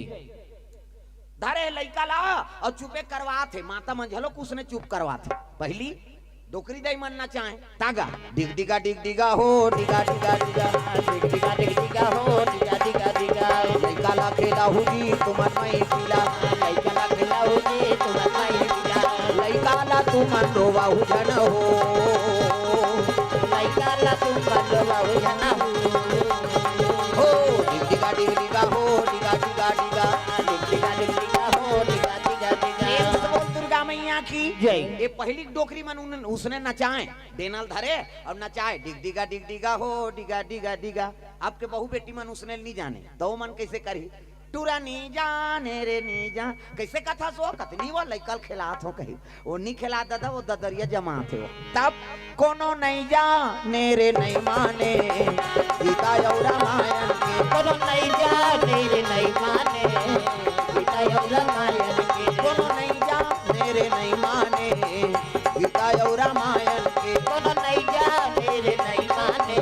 धरे लइका ला अउ चुपे करवात हे, माता मन झलो कुछ ने चुप करवात हे। पहली डोकरी दाई मन नचाए, तागा। डिग डिगा डिग डिगा हो, डिगा डिगा डिगा, डिग डिगा डिग डिगा हो, डिगा डिगा डिगा। लइका ला खेलाहू जी तुमन मई पीला, लइका ला खेलाहू जी तुमन मई पीला। लइका ला तुमन रोवाहू झन हो, लइका ला तुमन रोवाहू झन हो। हो, डिग डिगा डिग डिगा हो, डिगा डिगा डिगा, डिग डिगा डिग डिगा हो, डिगा डिगा डिगा। प्रेम से बोल दुर्गा मैया की। जय। ये पहली डोकरी मन उन-, उसने नचाए, डेनल धरे अउ नचाए, डिग डिगा डिग डिगा हो, डिगा डिगा डिगा। आपके बहू बेटी मन उसने नहीं जाने, तो वो मन कैसे करही? टूरा नी जाने रे नी जा, कैसे कथा सो कतनी वो लइका ल खेलात हो कही, वो नी खेला ददा, वो ददरिया जमात हो। तब कोनो नहीं जाने रे नहीं माने, गीता अउ रामायण के। कोनो नहीं जाने रे नहीं माने, गीता अउ रामायण के। कोनो नहीं जाने रे नहीं माने, गीता अउ रामायण के। कोनो नहीं जाने रे नहीं माने,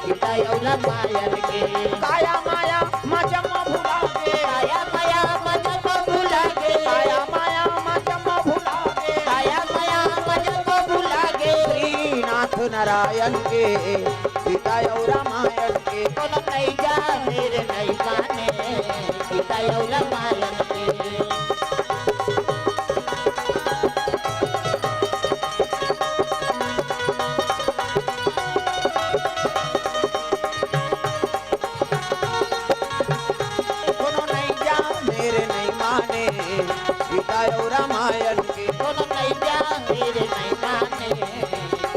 गीता अउ रामायण के। काया माया मा जम्मा भुला गे, काया माया मा जम्मा भुला गे, काया माया मा जम्मा भुला गे, काया माया मा जम्मा भुला गे। श्रीनाथ नारायण के गीता अउ रामायण के। कोनो नहीं जाने रे नहीं माने, गीता अउ रामायण के। कोनो नहीं जाने रे नहीं माने, गीता अउ रामायण के। कोनो नहीं जाने रे नहीं माने,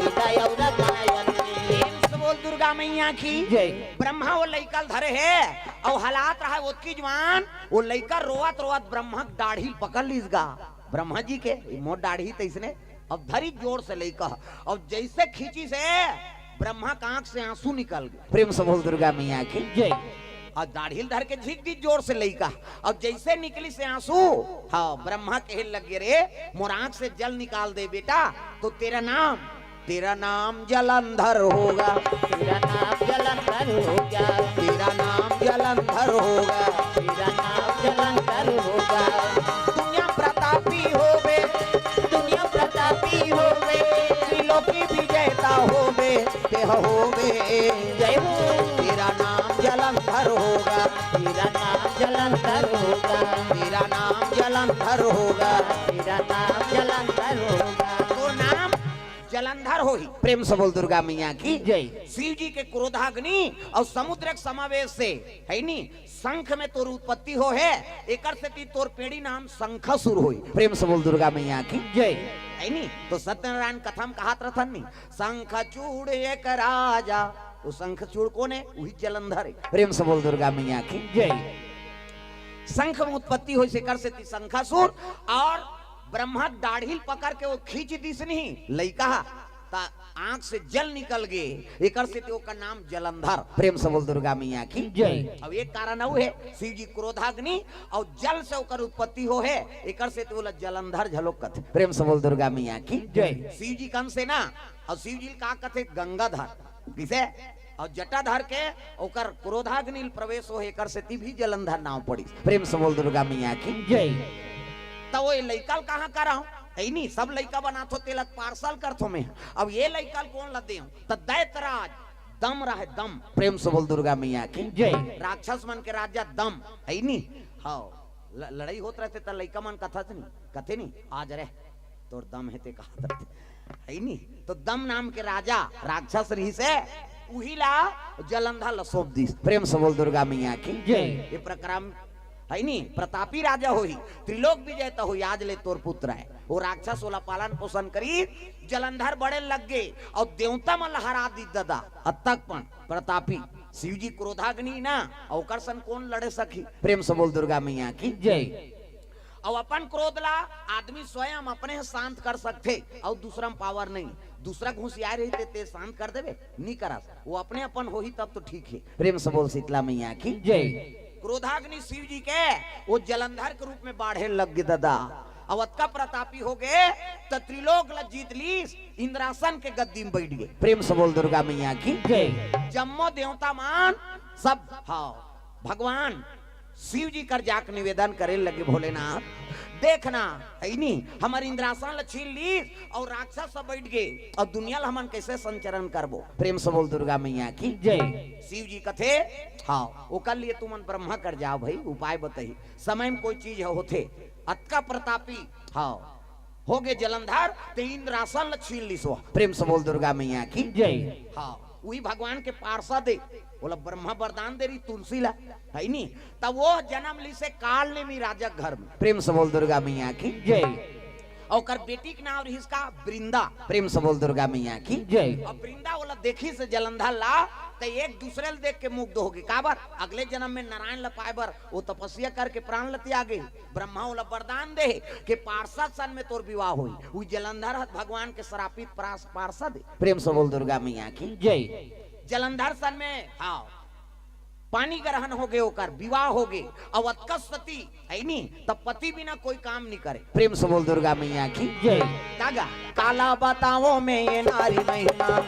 गीता अउ रामायण के। प्रेम से बोल दुर्गा मैया की। जय। ब्रह्मा वो लइका ल धरे हे, अउ हालात रहा ओतकी जवान, वो लइका रोवत रोवत ब्रह्मा के दाढ़ी ल पकड़ लीस गा। ब्रह्मा जी के, "ये मोर दाढ़ी तइसने।" अब धरी जोर से लइका, अब जैसे खींचिस हे, ब्रह्मा के आंख से आंसू निकल गे। प्रेम से बोल दुर्गा मैया की। जय। अउ दाढ़ी ल धर के झिक दी जोर से लइका, अब जैसे निकलिस हे आंसू, हाँ, ब्रह्मा कहे लग गे, "रे, मोर आंख से जल निकाल दे बेटा, तो तेरा नाम, तेरा नाम जलंधर होगा, तेरा नाम जलंधर होगा, तेरा नाम जलंधर होगा, तेरा नाम जलंधर होगा। दुनिया प्रतापी होबे, दुनिया प्रतापी होबे, त्रिलोकी विजेता होबे, तेह होबे।" जय हो। तेरा नाम जलंधर होगा, तेरा नाम जलंधर होगा, तेरा नाम जलंधर होगा, तेरा नाम जलंधर होगा। तोर नाम जलंधर होही। प्रेम से बोल दुर्गा मैया की। जय। शिव जी के क्रोधाग्नि अउ समुद्र के समावेश से, है नी, शंख में तोर उत्पत्ति हो हे, एकर सेती तोर पेड़ी नाम शंखासुर होही। प्रेम से बोल दुर्गा मैया की। जय। है नी, तो सत्यनारायण कथा में कहत रथन नी, "शंखचूड़ एक राजा।" वो शंखचूड़ कोन हे? वही जलंधर हे। प्रेम से बोल दुर्गा मैया की। जय। शंख में उत्पत्ति होइस, एकर सेती शंखासुर, अउ ब्रह्मा दाढ़ी ल पकड़ के वो खींच दिस नहीं लइका, त आंख से जल निकल गे, एकर सेती ओकर नाम जलंधर। प्रेम से बोल दुर्गा मैया की। जय। अब एक कारण अउ हे, शिव जी क्रोधाग्नि अउ जल से ओकर उत्पत्ति हो हे, एकर सेती ओला जलंधर झलोक कथे। प्रेम से बोल दुर्गा मैया की। जय। शिव जी कंस हे ना, अउ शिव जी ल का कथे? गंगाधर। किसे? अउ जटाधर के ओकर क्रोधाग्नि ल प्रवेश हो, एकर सेती भी जलंधर नाम पड़िस। प्रेम से बोल दुर्गा मैया की। जय। त वो लइका ल कहाँ करहूं? है नी, सब लइका बनाथो, तेला पार्सल करथो मैं। अब ये लइका ल कोन ला देव? त दैतराज दम रहे, दम। प्रेम से बोल दुर्गा मैया की। जय। राक्षस मन के राजा दम, है नी? हाँ, ल-, लड़ाई होत रहथे त लइका मन कथत नी, कथे नी, "आज रे, तोर दम हे," ते कहत रहथे, है नी? तो दम नाम के राजा राक्षस रिहिसे, उही ला जलंधर ला सौंप दिस। प्रेम से बोल दुर्गा मैया की। जय। ये प्रकरण है नी, प्रतापी राजा होही, त्रिलोक विजेता होही, आज ले तोर पुत्र है। वो राक्षस ओला पालन पोषण करी, जलंधर बड़े लग गे, अउ देवता मन ला हरा दी ददा। अतक पण प्रतापी शिव जी क्रोधाग्नि ना, अउ ओकर सन कोन लड़े सकही? प्रेम से बोल दुर्गा मैया की। जय। अउ अपन क्रोध ला आदमी स्वयं अपने ह शांत कर सकथे, अउ दूसरा म पावर नहीं। दूसरा घुसियाए रहिथे, ते शांत कर देबे, नी करस। वो अपने अपन होही तब तो ठीक है। प्रेम से बोल शीतला मैया की। जय। क्रोधाग्नि शिव जी के वो जलंधर के रूप में बाढ़े लग गे ददा। अउ अतका प्रतापी हो गे, त त्रिलोक ला जीत लीस, इंद्रासन के गद्दी में बैठ गे। प्रेम से बोल दुर्गा मैया की। जय। जम्मो देवता मन सब, हाँ, भगवान शिव जी कर जाके निवेदन करे लगे, "भोलेनाथ, देखना, है नी, हमर इंद्रासन ल छीन लीस अउ राक्षस सब बैठ गे, अउ दुनिया ल हमन कैसे संचरण करबो?" प्रेम से बोल दुर्गा मैया की। जय। शिव जी कथे, "हाँ, ओकर लिए तुमन ब्रह्मा कर जाओ भाई, उपाय बताही।" समय में कोई चीज ह होथे, अतका प्रतापी, हाँ, हो गे जलंधर, ते इंद्रासन ल छीन लिस। प्रेम से बोल दुर्गा मैया की। जय। हाँ, वही भगवान के पार्षद हे, ओला ब्रह्मा वरदान दे रही तुलसी ला, है नी? तब वो जन्म लिसे काल नेमी राजा के घर में। प्रेम से बोल दुर्गा मैया की। जय। अउ ओकर बेटी के नाम रहिस का? वृंदा। प्रेम से बोल दुर्गा मैया की। जय। अउ वृंदा ओला देखिस जलंधर ला, त एक दूसरे ल देख के मुग्ध हो गे। काबर? अगले जन्म में नारायण ल पाए बर वो तपस्या करके प्राण ल त्यागे। ब्रह्मा ओला वरदान दे के पार्षद सन में तोर विवाह होई। उ जलंधर ह भगवान के श्रापित पार्ष-, पार्षद हे। प्रेम से बोल दुर्गा मैया की। जय। जलंधर सन में, हाँ, पानी ग्रहण हो गे, ओकर विवाह हो गे, अउ अतका सती है नी, तब पति बिना कोई काम नहीं करे। प्रेम से बोल दुर्गा मैया की। जय। तागा, काला बताओ मैं ये नारी महिमा,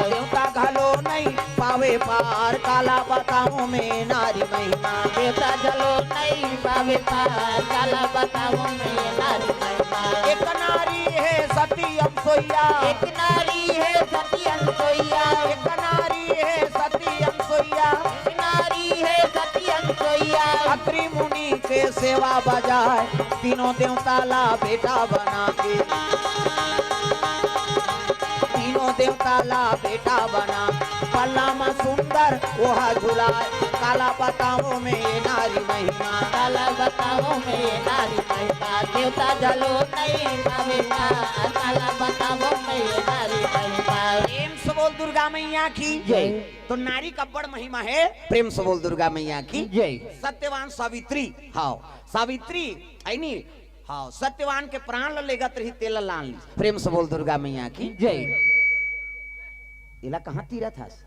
देवता घलो नहीं पावे पार, काला बताओ मैं नारी महिमा। देवता घलो नहीं पावे पार, काला बताओ मैं नारी महिमा। एक नारी है सती अनसुइया, एक नारी है सती अनसुइया, एक नारी है सती अनसुइया, एक नारी है सती अनसुइया। अत्रि मुनि के सेवा बजाए, तीनों देवता ला बेटा बना के, तीनों देवता ला बेटा बना, पल्ला में सुंदर ओहा झुलाए। काला बताओ मैं ये नारी महिमा, काला बताओ मैं ये नारी महिमा। देवता घलो नहीं पावे पार, काला बताओ मैं ये नारी महिमा। प्रेम से बोल दुर्गा मैया की। जय। तो नारी का बड़ महिमा है। प्रेम से बोल दुर्गा मैया की। जय। सत्यवान सावित्री, हाँ, सावित्री, है नी, हाँ, सत्यवान के प्राण ल लेगत रही, तेला लान ली। प्रेम से बोल दुर्गा मैया की। जय। एला कहाँ तीरत हस?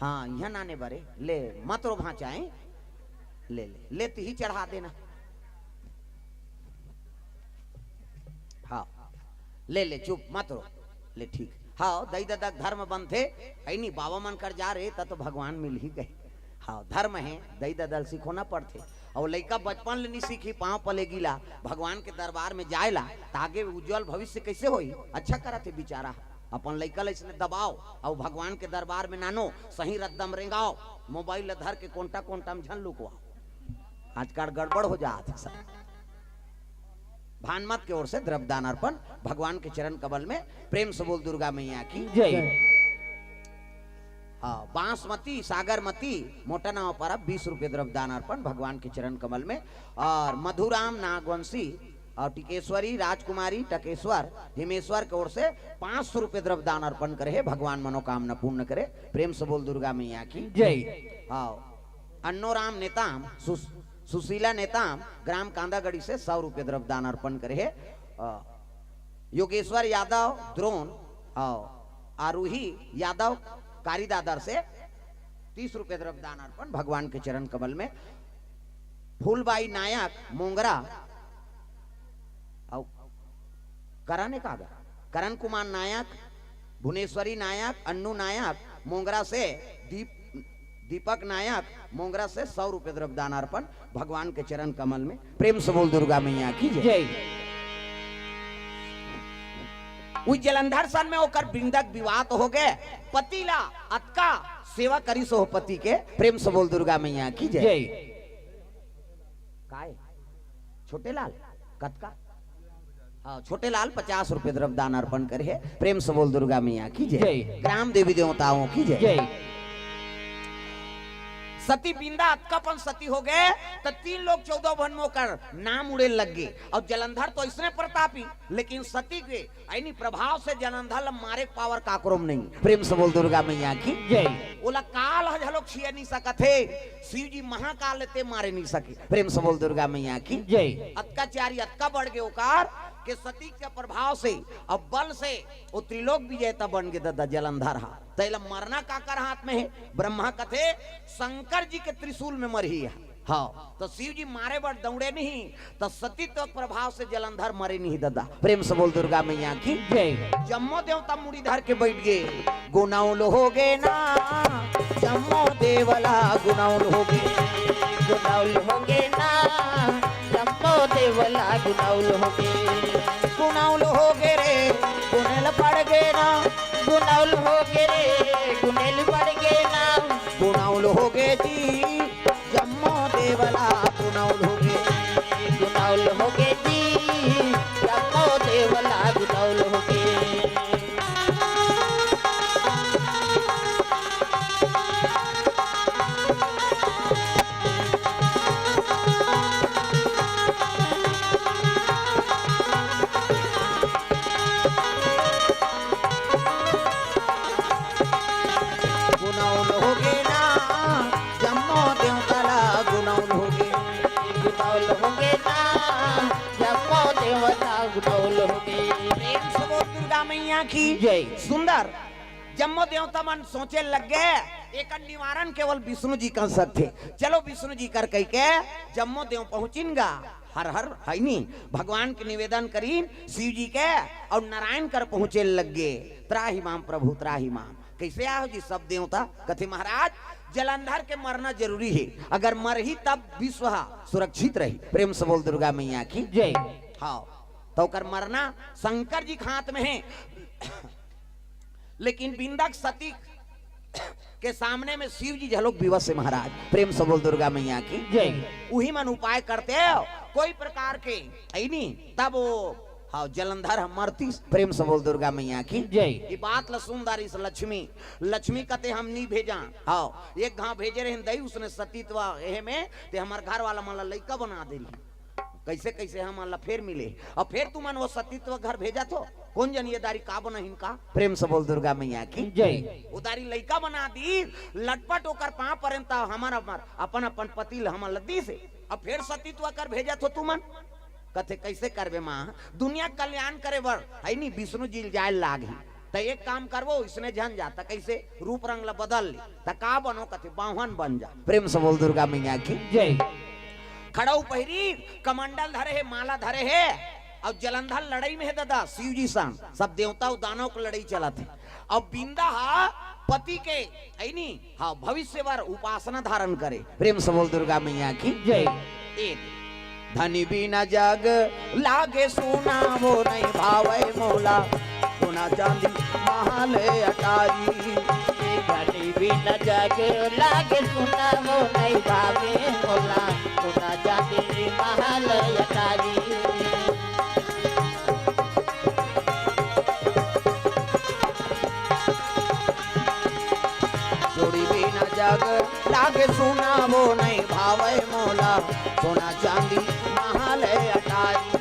हाँ, यहाँ नाने बरे, ले, मत रो भांचा, हैं? ले, ले, ले, तिही चढ़ा देना। हाँ, ले, ले, चुप, मत रो। ले, ठीक। हाँ, दई ददा के धर्म बनथे, है नी, बाबा मन कर जा रे, त तो भगवान मिलही कही। हाँ, धर्म है, दई ददा ल सिखोना पड़थे। अउ लइका बचपन ले नी सीखी पाँव पलेगी ला, भगवान के दरबार में जाए ला, त आगे उज्जवल भविष्य कैसे होई? अच्छा करत हे बिचारा, अपन लइका ल इसने दबाओ, अउ भगवान के दरबार में नानो, सही रद्दम रेंगाओ, मोबाइल ल धर के कोंटा कोंटा में झन लुकवाओ। आजकल गड़बड़ हो जात हे सब। भानमत के ओर से द्रव्यदान अर्पण भगवान के चरण कमल में। प्रेम से बोल दुर्गा मैया की। जय। हाँ, बांसमती, सागरमती, मोटा नाव पर अब बीस रुपये द्रव्यदान अर्पण भगवान के चरण कमल में। और मधुराम नागवंशी और टिकेश्वरी, राजकुमारी, टकेश्वर, हिमेश्वर के ओर से पाँच सौ रुपये द्रव्यदान अर्पण करे हे। भगवान मनोकामना पूर्ण करे। प्रेम से बोल दुर्गा मैया की। जय। हाँ, अन्नोराम नेताम, सुस-, सुशीला नेताम, ग्राम कांदागढ़ी से सौ रुपये द्रव्यदान अर्पण करे हे। अ, योगेश्वर यादव द्रोण, अ, आरोही यादव कारीदादर से तीस रुपये द्रव्यदान अर्पण भगवान के चरण कमल में। फूलबाई नायक मोंगरा, अउ करण हे का गा? करण कुमार नायक, भुवनेश्वरी नायक, अन्नू नायक मोंगरा से दीप, दीपक नायक मोंगरा से सौ रुपये द्रव्य दान अर्पण भगवान के चरण कमल में। प्रेम से बोल दुर्गा मैया की जय। जय। उ जलंधर सन में ओकर बिंदक विवाह तो हो गए, पति ला अतका सेवा करिस हो पति के। प्रेम से बोल दुर्गा मैया की जय। जय। काय? छोटे लाल, कतका? हाँ, छोटे लाल पचास रुपये द्रव्य दान अर्पण करे हे। प्रेम से बोल दुर्गा मैया की जय। जय। ग्राम देवी देवताओं की जय। जय। सती बिंदा अतका पन सती हो गए, त तीन लोग चौदह भुवन में ओकर नाम उड़े लग गए। अउ जलंधर तो इसने प्रतापी, लेकिन सती के अइनी प्रभाव से जलंधर ल मारे के पावर काकरो म नहीं। प्रेम से बोल दुर्गा मैया की जय। ओला काल ह घलोक छिए नहीं सकत हे, शिव जी महाकाल ले ते मारे नहीं सके। प्रेम से बोल दुर्गा मैया की जय। अतका चारी अतका बढ़ गए ओकार के सती के प्रभाव से, अब बल से ओ त्रिलोक विजेता बन गए ददा जलंधर हा। तैला मरना काकर हाथ में हे? ब्रह्मा कथे शंकर जी के त्रिशूल में मरही है। हाँ, तो शिव जी मारे बर दौड़े नहीं, तो सती तो प्रभाव से जलंधर मरे नहीं ददा। प्रेम से बोल दुर्गा मैया की जय। जम्मो देवता मुड़ी धर के बैठ गए। गुनौल हो गए ना, जम्मो देवला गुनौल हो गए। गुनौल हो गए ना, जम्मो देवला गुनौल हो गए। गुनौल हो गए रे, गुनेल पड़ गए ना। गुनौल हो गए रे, गुनेल पड़ गए ना। गुनौल हो गए जी, जम्मो देवला गुनौल हो गए। गुनौल हो गए जी, जम्मो देवला गुनौल हो गए। गुनौल हो गए ना, जम्मो देवता ला गुनौल हो गए। गुनौल हो गए ना, जम्मो देवता गुनौल हो गए। प्रेम से बोल दुर्गा मैया की जय। सुंदर। जम्मो देवता मन सोचे लग गए, एकर निवारण केवल विष्णु जी कर सकथे। चलो विष्णु जी कर कह के जम्मो देव पहुंचिन गा। हर हर हइनी भगवान के निवेदन करीन शिव जी के, और नारायण कर पहुंचे लग गए, त्राहि माम प्रभु त्राहि माम। कैसे आहो जी सब देवता? कथे महाराज, जलंधर के मरना जरूरी है, अगर मरही तब विश्व हा सुरक्षित रही। प्रेम से बोल दुर्गा मैया की जय। हाँ, तो ओकर मरना शंकर जी के हाथ में है। लेकिन बिंदक सती के सामने में शिव जी झलोक विवश है महाराज। प्रेम से बोल दुर्गा मैया की जय। उही मन उपाय करते हो, कोई प्रकार के, है नी? तब वो, हाँ, जलंधर हम मरतीस। प्रेम से बोल दुर्गा मैया की जय। ये बात ला सुन डारिस लक्ष्मी। लक्ष्मी कथे हम नी भेजा। हाँ, एक घाव भेजे रहे दई, उसने सतीत्व एहे में ते हमर घर वाला मन ला लइका बना दे रही। कैसे कैसे हमन ला फेर मिले, और फेर तुमन वो सतीत्व घर भेजत हो, कौन जनी ये दारी का बनहिन का? प्रेम से बोल दुर्गा मैया की जय। वो दारी लइका बना दी, लटपट ओकर पाँव परेन त हमर, हमर अपन अपन पति ल हमन ला दीस हे, अब फेर सतीत्व कर भेजत हो तुमन। कथे कैसे करबे माँ, दुनिया कल्याण करे बर है नी, विष्णु जी ल जाय लागही। त एक काम करबो, इसने झन जा, त कैसे रूप रंग ला बदल ले, त का बनो? कथे बाहुन बन जा। प्रेम से बोल दुर्गा मैया की जय। खड़ऊ पहिरी, कमंडल धरे हे, माला धरे हे, और जलंधर लड़ई में हे दादा, शिव जी संग, सब देवता और दानव के लड़ई चलत हे। और बिंदा हा पति के, है नी, हाँ, भविष्य बर उपासना धारण करे। प्रेम से बोल दुर्गा मैया की जय। ए, धनी बिना जग लागे सुना, वो नहीं भावे मोला, सोना चांदी महल अटारी। धनी बिना जग लागे सुना, वो नहीं भावे मोला, सोना चांदी महल अटारी। जोड़ी बिना जग लागे सुना, वो नहीं भावे मोला, सोना चांदी महल अटारी।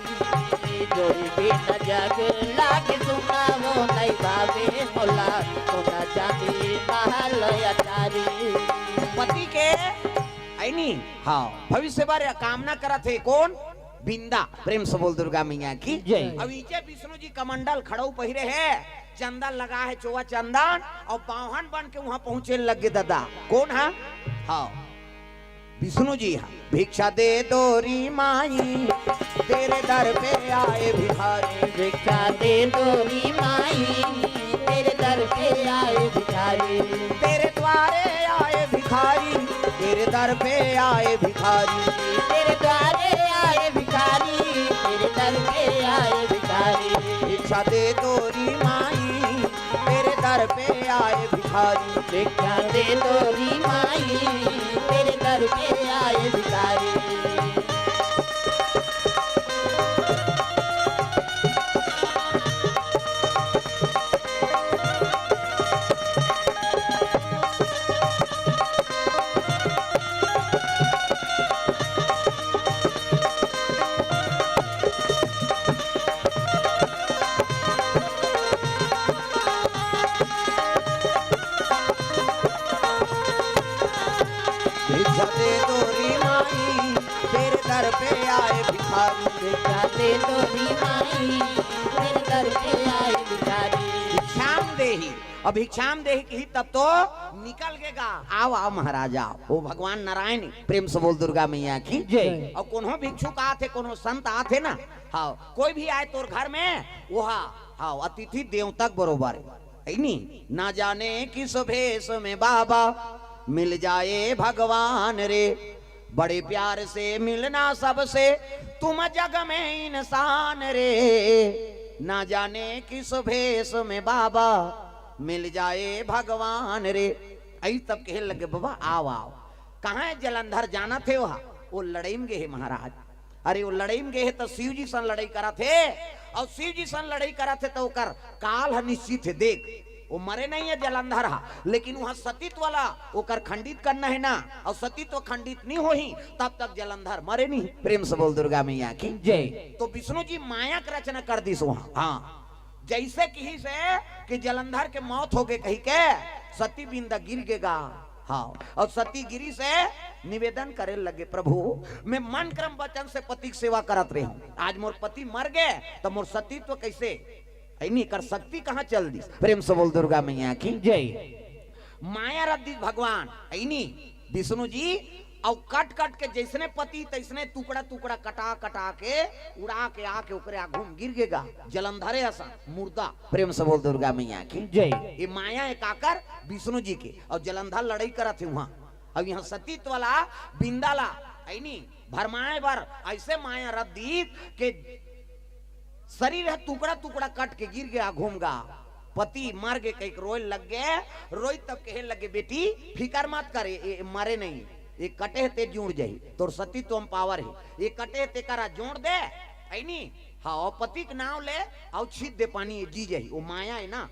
जोड़ी बिना जग लागे सुना, वो नहीं भावे मोला, सोना चांदी महल अटारी। पति के, है नी, हाँ, भविष्य बर कामना करत हे कौन? बिंदा। प्रेम से बोल दुर्गा मैया की जय। अब इचे विष्णु जी कमंडल खड़ऊ पहिरे हे, चंदन लगा हे, चोवा चंदन, और बाहुन बन के वहां पहुंचे लगे दादा। कौन है? हाँ, विष्णु जी है। भिक्षा दे दो री माई, तेरे दर पे आए भिखारी। भिक्षा दे दो री माई, तेरे दर पे आए भिखारी। तेरे द्वारे आए भिखारी, दर पे आए भिखारी। तेरे द्वारे आए भिखारी, तेरे दर पे आए भिखारी। भिक्षा दे तोरी माई, तेरे दर पे आए भिखारी। भिक्षा दे तोरी माई, तेरे दर पे आए भिखारी। भिक्षा दे तोरी माई, तेरे दर पे आए भिखारी। भिक्षा दे तोरी माई, तेरे दर पे आए भिखारी। भिक्षाम देही, अब भिक्षाम देही कही तब तो निकल गे गा। आओ, आओ महाराज, आओ। वो भगवान नारायण, प्रेम से बोल दुर्गा मैया की जय। और कोनो भिक्षुक आथे, कोनो संत आथे ना, हाँ, कोई भी आए तोर घर में, वो हाँ, हाँ, अतिथि देवता के बरोबर है। है नी? ना जाने किस भेष में बाबा मिल जाए भगवान रे, बड़े प्यार से मिलना सबसे तुम जग में इंसान रे। ना जाने किस भेष में बाबा मिल जाए भगवान रे। अई तब कहे लगे, बाबा, आओ, आओ। कहाँ है जलंधर, जानत हे वहा? वो लड़ई में गे हे महाराज। अरे, वो लड़ई में गे हे, त शिव जी सन लड़ई करत हे, अउ शिव जी सन लड़ई करत हे, त ओकर काल ह निश्चित हे। देख, वो मरे नहीं है जलंधर हा, लेकिन वहाँ सतीत्व वाला ओकर खंडित करना है ना, अउ सतीत्व खंडित नहीं होही, तब तक जलंधर मरे नहीं। प्रेम से बोल दुर्गा मैया की जय। तो विष्णु जी माया के रचना कर दिस वहाँ। हाँ, जैसे किहिस हे कि जलंधर के मौत हो गे कही के सती बिंदा गिर गे गा। हाँ, अउ सती गिरी से निवेदन करे लगे, प्रभु, मैं मन क्रम वचन से पति के सेवा करत रही हूँ, आज मोर पति मर गे, त मोर सतीत्व कैसे? है नी, कर शक्ति कहाँ चल दिस? प्रेम से बोल दुर्गा मैया की जय। माया रख दिस भगवान, है नी, विष्णु जी, अउ कट कट के जैसने पति तैसने टुकड़ा टुकड़ा कटा कटा के उड़ा के आके ओकरे आगू में गिर गे गा, जलंधरे असन मुर्दा। प्रेम से बोल दुर्गा मैया की जय। ये माया एक आकर विष्णु जी के, अउ जलंधर लड़ई करत हे वहाँ, अउ यहाँ सतीत्व वाला बिंदा ला, है नी, भरमाए बर ऐसे माया रख दिस के शरीर ह टुकड़ा टुकड़ा कट के गिर गे, आगू में गा। पति मर गे कहिके रोए लग गे। रोई तब कहे लगे, बेटी, फिकर मत कर, ये, ये मरे नहीं, ये कटे हे ते जुड़ जाही, तोर सतीत्व म पावर हे, ये कटे हे ते करा जोड़ दे, है नी? हाँ, अउ पति के नाव ले, अउ छीत दे पानी, ये जी जाही। वो माया है ना,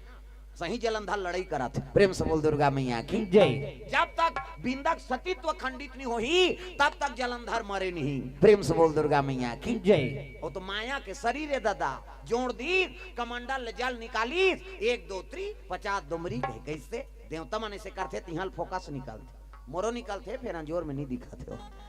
सही जलंधर लड़ई करत हे। प्रेम से बोल दुर्गा मैया की जय। जब तक बिंदा के सतीत्व खंडित नहीं होही, तब तक जलंधर मरे नहीं। प्रेम से बोल दुर्गा मैया की जय। वो तो माया के शरीर हे दादा, जोड़ दिस, कमंडल ले जल निकालिस, एक दो तीन, पचास डोमरी कहे, कैसे? देवता मन ऐसे करथे, तिहाँ ल फोकस निकलथे, मोरो निकलथे, फेर अंजोर में नहीं दिखत हे।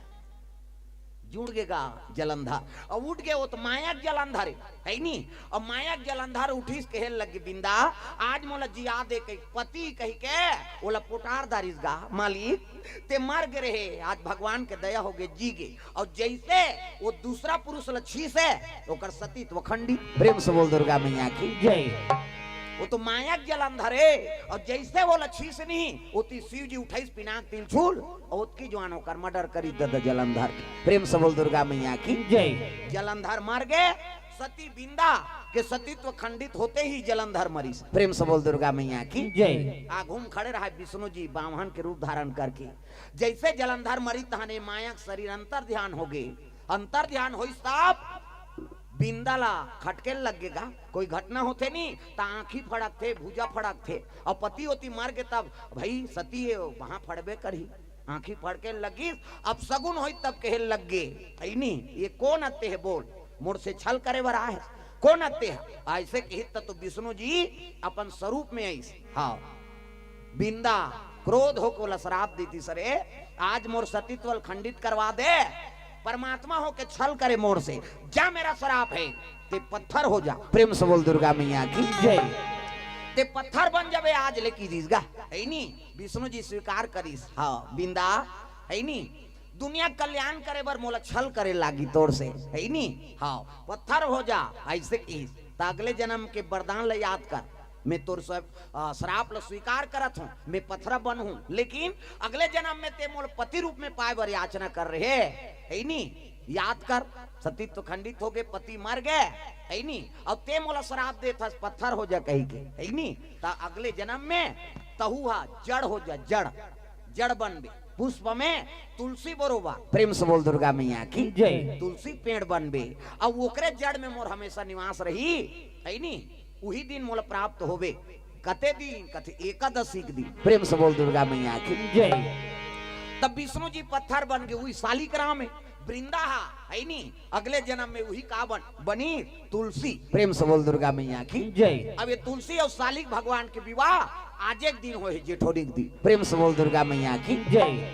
जुड़ गे गा जलंधर, अउ उठ गे, वो तो माया के जलंधर हे, है नी? अउ माया के जलंधर उठिस, कहे लगे, बिंदा, आज मोला जिया दे कही, पति कही के ओला पोटार दारिस गा, मालिक, ते मर गे रहे, आज भगवान के दया हो गे, जी गे। अउ जैसे वो दूसरा पुरुष ल छीस हे, ओकर सतीत्व खंडित। प्रेम से बोल दुर्गा मैया की जय। वो तो माया के जलंधर हे, अउ जैसे वो ल छीस नहीं, ओती शिव जी उठाइस पिनाक तिलछुल, अउ ओतकी जुवार ओकर मर्डर करी दे दे जलंधर के। प्रेम से बोल दुर्गा मैया की जय। जलंधर मर गे, सती बिंदा के सतीत्व खंडित होते ही जलंधर मरिस। प्रेम से बोल दुर्गा मैया की जय। आगू में खड़े रहा विष्णु जी बामन के रूप धारण करके। जैसे जलंधर मरिस तहने माया के शरीर अंतर ध्यान हो गे। अंतर ध्यान होइस तब बिंदा ला खटके लग गे गा। कोई घटना होथे नी, त आँखी फड़कथे, भुजा फड़कथे। अउ पति ओती मर गे तब भई सती हे, वहाँ फड़बे करही। आँखी फड़के लगिस, अपसगुन होई तब कहे लग गे, "है नी, ये कोन अत्ते हे बोल, मोर से छल करे बर आए हे, कोन अत्ते हे?" ऐसे कहिस त तो विष्णु जी अपन स्वरूप में आइस। हाँ, बिंदा क्रोध होके ओला श्राप देतिस, "अरे, आज मोर सतीत्व ल खंडित करवा दे, परमात्मा होके छल करे मोर से, जा मेरा श्राप हे, ते पत्थर हो जा।" प्रेम से बोल दुर्गा मैया की जय। ते पत्थर बन जाबे आज ले कहिस गा, है नी? विष्णु जी स्वीकार करिस, हाँ, बिंदा, है नी? दुनिया कल्याण करे बर मोला छल करे लागी तोर से, है नी? हाँ, पत्थर हो जा, ऐसे कहिस। त अगले जन्म के वरदान ल याद कर। मैं तोर सब, आ, श्राप ल स्वीकार करत हूँ, मैं पथरा बन हूँ, लेकिन अगले जन्म में ते मोल पति रूप में पाए बर याचना कर रहे, है नी? याद कर, सती तो खंडित हो गए, पति मर गए, है नी? अब ते मोला श्राप देत हस, पत्थर हो जा कही के, है नी? त अगले जन्म में तहू हा जड़ हो जा, जड़, जड़ बनबे, पुष्प में तुलसी बरोबर। प्रेम से बोल दुर्गा मैया की जय। तुलसी पेड़ बनबे, अब ओकरे जड़ में मोर हमेशा निवास रही, है नी? उही दिन मोला प्राप्त होबे। कते दिन? कथे एकादशी के दिन। प्रेम से बोल दुर्गा मैया की जय। तब विष्णु जी पत्थर बन के उही सालिक राम है, वृंदा हा, है नी? अगले जन्म में उही का बन, बनी? तुलसी। प्रेम से बोल दुर्गा मैया की जय। अब ये तुलसी और सालिक भगवान के विवाह आज एक दिन होए, जेठोरी के दिन। प्रेम से बोल दुर्गा मैया की जय।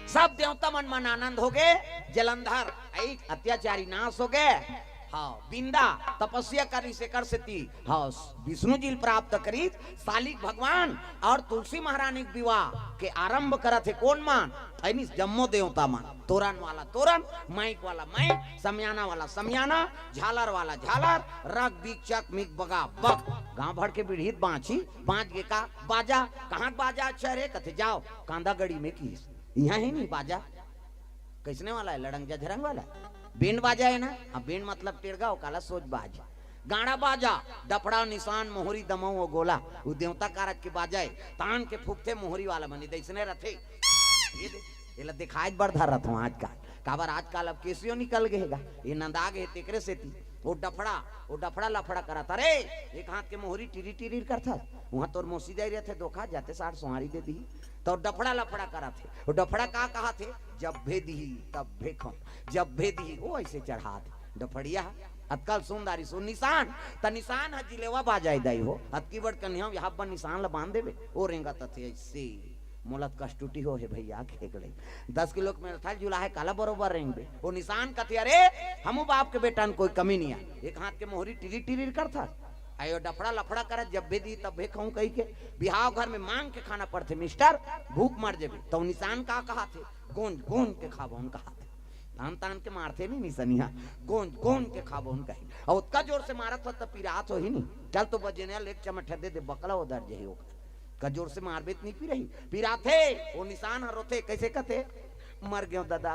सब देवता मन मन आनंद हो गए, जलंधर, ऐ अत्याचारी नाश हो गए। हाँ, बिंदा तपस्या करी से कर सेती। हाँ, विष्णु जी ल प्राप्त करी, सालिक भगवान और तुलसी महारानी के विवाह के आरंभ करत हे। कौन मन? ऐनी जम्मो देवता मन, तोरन वाला तोरन, माइक वाला माइक, समियाना वाला समियाना, झालर वाला झालर, रग बिग चक मिग बगा बग। गांव भर के बिढ़ीत बांची, बांच गे का बाजा, कहाँ के बाजा? अच्छा रे, कथे जाओ कांदागड़ी में की, यहाँ है नहीं बाजा। कैसने वाला है? लड़ंग जझरंग वाला। बैंड बाजा है ना? हाँ, बैंड मतलब टेड़गा, काला सोच बाज। गाड़ा बाजा, डफड़ा, निशान, मोहरी, दमऊ और गोला, वो देवता कारक के बाजा है। तान के फूकथे मोहरी वाला मन, दइसने रथे। ये दे, एला दिखाए बर धरत हूँ आजकल। काबर आजकल अब केसियो निकल गए गा, ये नंदा गए तेकरे सेती। वो डफड़ा, वो डफड़ा लफड़ा करत, अरे एक हाथ के मोहरी टिरी टिरी करथस, वहाँ तोर मौसी जाई रहथे धोखा, जाते साठ सोहारी दे दी, तो डफड़ा लफड़ा करत हे। वो डफड़ा का कहा थे? जब भे दिही तब भे खाऊं, जब भे दिही। वो ऐसे चढ़ात हे डफड़िया। अतकल सुंदरी सो निशान, त निशान ह जिलेवा बाजाए दाई हो। अतकी बड़ कन्या यहाँ बन निशान ला बांध देबे, वो रेंगत थे ऐसे। मोला त कष्टुटी हो हे भैया, खेकड़े दस किलो के मेरा था जुला है, काला बरोबर रेंगबे। वो निशान कथे, अरे हमू बाप के बेटा न कोई कमी नहीं है। एक हाथ के मोहरी टिरी टिरी करथा, आयो डफड़ा लफड़ा करत, जब भे दी तब भे खाऊं कही के। बिहाव घर में मांग के खाना पड़थे मिस्टर, भूख मर जेबे। तो निशान का कहा थे? गोंज गोंज के खाबोन कहा थे। तान तान के मारथे नहीं निसनिया, गोंज गोंज के खाबोन कही। और उतका जोर से मारत हो तब पिरात हो ही नहीं। चल तो बजेने ले एक चमट दे दे, बकला उधर जही ओकर। का जोर से मारबे त नहीं पिरही, पिराथे। वो निशान हर रोथे, कैसे कथे? मर गयो दादा,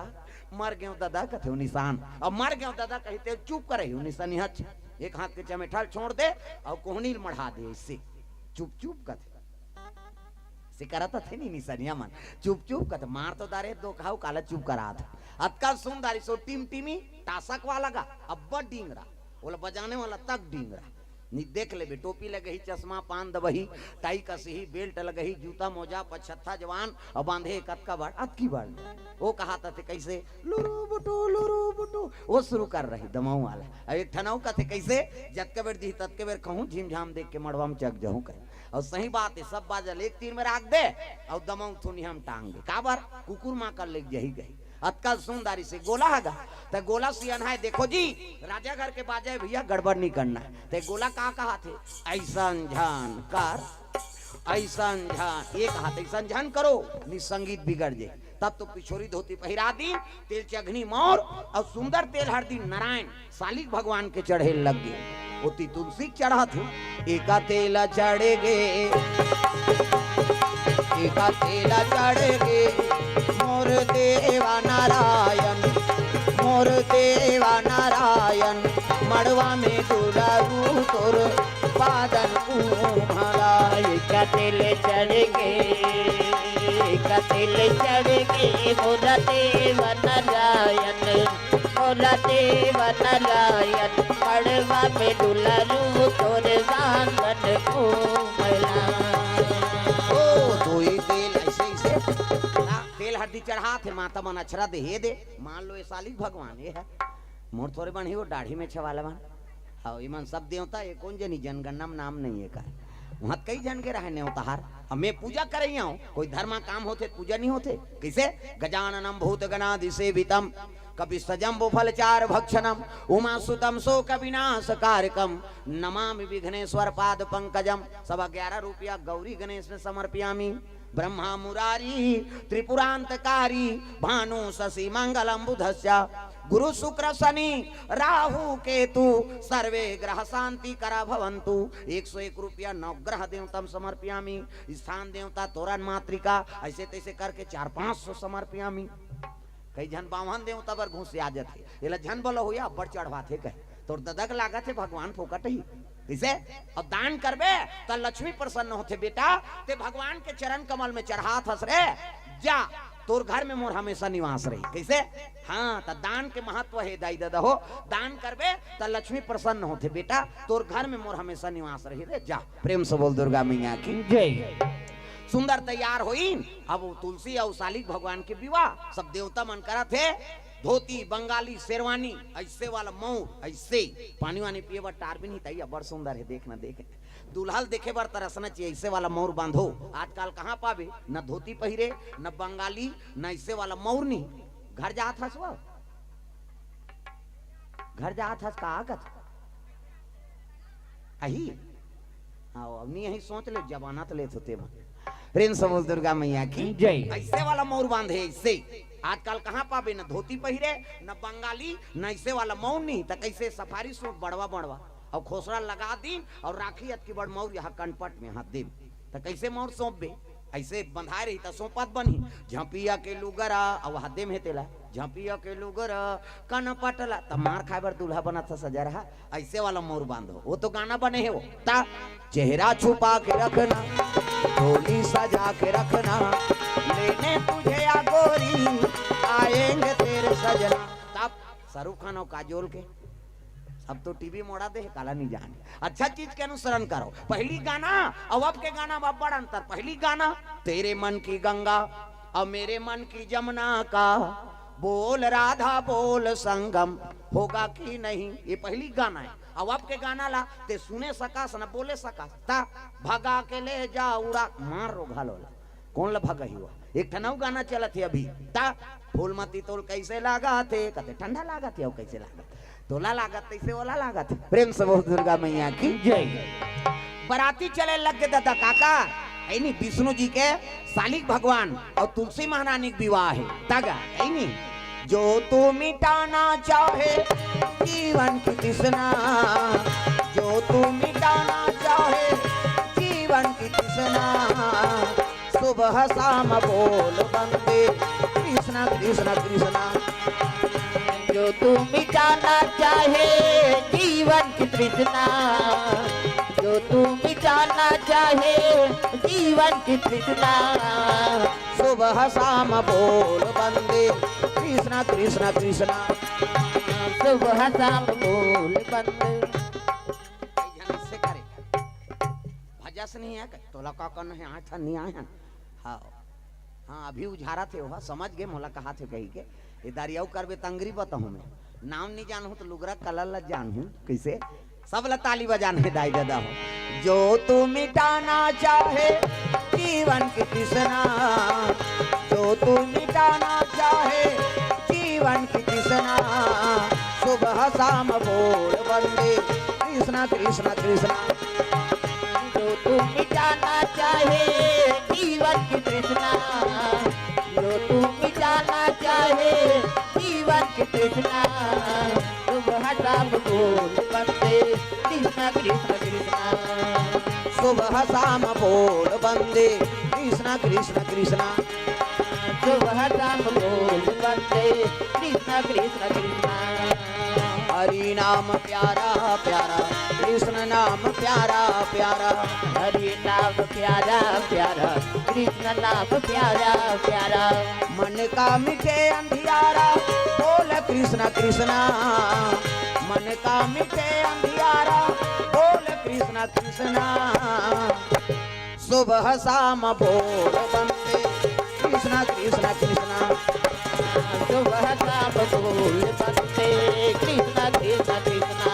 मर गयो दादा कथे वो निशान। अब मर गयो दादा कही ते चुप करे ही वो निशानी हच। एक हाथ के चमेठल छोड़ दे और कोहनी ल मढ़ा दे इससे। चुप चुप कथे। से करत थे नी निसनिया मन। चुप चुप कथे, मार तो दारे दो खाऊ, काला चुप करा दे। अतका सुंदरी सो टिम टिमी टासक वाला गा, अब्बड़ डींगरा, ओला बजाने वाला तक डींगरा। नी देख लेबे, टोपी लगही, चश्मा, पान दबही, टाई कसही, बेल्ट लगही, जूता मोजा, पछत्था जवान, और बांधे कतका बार, अतकी बार। वो कहा था थे कैसे, लुरु बुटु, लुरु बुटु, वो शुरू कर रही दमाऊ वाला। अब एक ठनऊ कथे कैसे, जतके बेर दी ततके बेर कहूँ, झिमझाम देख के मड़वा में चक जाऊँ कहे। और सही बात है, सब बाजा ले एक तीर में राख दे, और दमाऊ थुनिया में टांग दे। काबर? कुकुर माँ कर ले जही गही। अतका सुंदरी से गोला हगा, त गोला सियन है, देखो जी, राजा घर के बाजा है भैया, गड़बड़ नहीं करना है। ते गोला का कहा थे? ऐसन झन कर, ऐसन झन, एक हाथ ऐसन झन करो, नी संगीत बिगड़ जे। तब तो पिछोरी धोती पहिरा दी, तेल चघनी मौर और सुंदर तेल हरदी नारायण सालिक भगवान के चढ़े लग गे। ओती तुलसी चढ़ा थे, एका तेल चढ़ गे, एका तेल चढ़ गे, मोर देवा नारायण, मोर देवा नारायण, मड़वा में दुलारू तोर पादन उमला। एका तेल चढ़ गे, एका तेल चढ़ गे, मोर देवा नारायण, मोर देवा नारायण, मड़वा में दुलारू तोर बांधन कोमला। ओ, धोई तेल ऐसे, ऐसे ना, तेल हरदी चढ़ा थे, माता मन अक्षरा दे, हे दे, मान लो ये सालिक भगवान, ये है। मोर थोरे बन ही वो दाढ़ी में छवाला बन। हाँ, इमन सब देवता, ये कौन जनी जनगणना में नाम नहीं है का? वहाँ कई जन के रहे नेवताहार। अब मैं पूजा करे ही हूँ, कोई धर्मा काम होथे, पूजा नहीं होथे। कैसे? गजाननम भूत गणादि सेवितम, कपित्थ जम्बू फल चारु भक्षणम, उमा सुतम शोक विनाश कारकम, नमामि विघ्नेश्वर पाद पंकजम। सवा ग्यारह रुपया गौरी गणेश में समर्पयामी। ब्रह्मा मुरारी त्रिपुरांतकारी भानु शशि मंगलम बुधस्य गुरु शुक्र शनि राहु केतु सर्वे ग्रह शांति करा भवंतु। एक सौ एक रुपया नवग्रह देवतम समर्पयामी, स्थान देवता तोरण मातृका, ऐसे तैसे करके चार पाँच सौ समर्पयामी। कई झन बावन देवता बर घुसिया जथे, एला झन बोलो होया, अब्बड़ चढ़वाथे कहे, तोर ददक लागत हे भगवान फोकट ही। कइसे? अउ दान करबे त लक्ष्मी प्रसन्न होथे बेटा, ते भगवान के चरण कमल में चढ़ात हस रे, जा, तोर घर में मोर हमेशा निवास रही। कइसे? हाँ, त दान के महत्व हे दाई ददा हो, दान करबे त लक्ष्मी प्रसन्न होथे बेटा, तोर घर में मोर हमेशा निवास रही रे, जा। प्रेम से बोल दुर्गा मैया की। जय। सुंदर तैयार होइन। अब वो तुलसी अउ सालिक भगवान के विवाह, सब देवता मन करत हे। धोती, बंगाली, शेरवानी, ऐसे वाला मौर, ऐसे पानी वानी पिए बर टार भी नहीं तैया, बड़ सुंदर हे, देख ना देख। दुल्हल देखे बर तरसना चाहिए, ऐसे वाला मौर बांधो। आजकल कहाँ पाबे, न धोती पहिरे, न बंगाली, न ऐसे वाला मौर नहीं। घर जात हस वो? घर जात हस का कथ? अही? हाँ, अब नहीं अही, सोच ले, जमानत लेत होते मन। प्रेम से बोल दुर्गा मैया की। जय। ऐसे वाला मौर बांधे, ऐसे। आजकल कहाँ पाबे, न धोती पहिरे, न बंगाली, न ऐसे वाला मौर नहीं, त कैसे सफारी सूट बड़वा बड़वा, अउ खोसरा लगा दीन, अउ राखी अतकी बड़ मौर यहाँ कनपट में हाथ देव, त कैसे मौर सौंपबे? ऐसे बंधाए रही त सौंपत बनही। झपिया के लुगरा, अउ हाथ देम हे तेला, झपिया के लुगरा, कनपट ला, त मार खाए बर दूल्हा बनत ह सजा रहा। ऐसे वाला मौर बांधो, वो तो गाना बने हे वो। ता चेहरा छुपा के रखना, झोली सजा के रखना, लेने तुझे या गोरी, आएंगे तेरे सजना। तब शाहरुख खान अउ काजोल के, अब तो टीवी मोड़ा दे हे, काला नहीं जाने। अच्छा चीज के अनुसरण करो। पहली गाना अउ अब के गाना में बड़ अंतर। पहली गाना तेरे मन की गंगा और मेरे मन की जमुना का, बोल राधा बोल संगम होगा कि नहीं, ये पहली गाना हे। अउ अब के गाना ला ते सुने सकस न बोले सकस, ता भगा के ले जा उड़ा, मार रो घालो ला। कोन ल भगही वो? एक ठन अउ गाना चलत हे अभी, ता फूल मती तोल कैसे लागत हे, कते ठंडा लागत हे, अउ कैसे लागत, तोला लागत तैसे ओला लागत हे। प्रेम से बोल दुर्गा मैया की। जय। बराती चले लग गे ददा काका, ऐनी विष्णु जी के सालिक भगवान अउ तुलसी महारानी के विवाह हे। तगा ऐनी जो तू मिटाना चाहे जीवन की तृष्णा, जो तू मिटाना चाहे जीवन की तृष्णा, सुबह शाम बोल बंदे कृष्णा कृष्णा कृष्णा। जो तू मिटाना चाहे जीवन की तृष्णा, जो तू मिटाना चाहे जीवन की तृष्णा, सुबह शाम बोल बंदे कृष्णा कृष्णा कृष्णा। सुबह शाम बोल बंदे। भजस नहीं है, तोला का कन है, आठ नहीं आए हैं। हाँ, हाँ, अभी उझारत हे, ओहा समझ गे, मोला कहाथे कही के। ये दारी अउ करबे तंगरी बताहूँ मैं। नाम नहीं जानहूँ त लुगरा कलर ला जानहूँ। कइसे? सब ला ताली बजाना हे दाई ददा हो। जो तू मिटाना चाहे जीवन की तृष्णा, जो तू मिटाना चाहे जीवन की तृष्णा, सुबह शाम बोल बंदे कृष्णा कृष्णा कृष्णा। जो तू मिटाना चाहे जीवन की तृष्णा, जो तू मिटाना चाहे जीवन की तृष्णा, सुबह शाम बोल बंदे कृष्णा कृष्णा कृष्णा। सुबह शाम बोल बंदे कृष्णा कृष्णा कृष्णा। सुबह शाम बोल बंदे कृष्णा कृष्णा कृष्णा। हरि नाम प्यारा प्यारा, कृष्ण नाम प्यारा प्यारा। हरि नाम प्यारा प्यारा, कृष्ण नाम प्यारा प्यारा। मन का मिटे अंधियारा, बोल कृष्णा कृष्णा। मन का मिटे अंधियारा, बोल कृष्णा कृष्णा। सुबह शाम बोल बंदे कृष्णा कृष्णा कृष्णा। सुबह शाम बोल बंदे कृष्णा कृष्णा कृष्णा।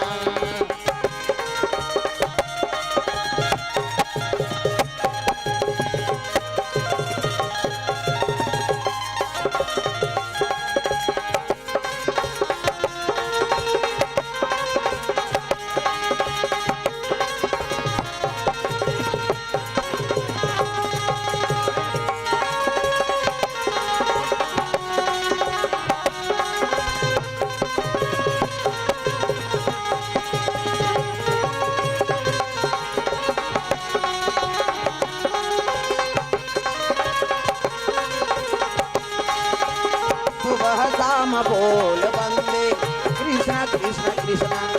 कृष्णा,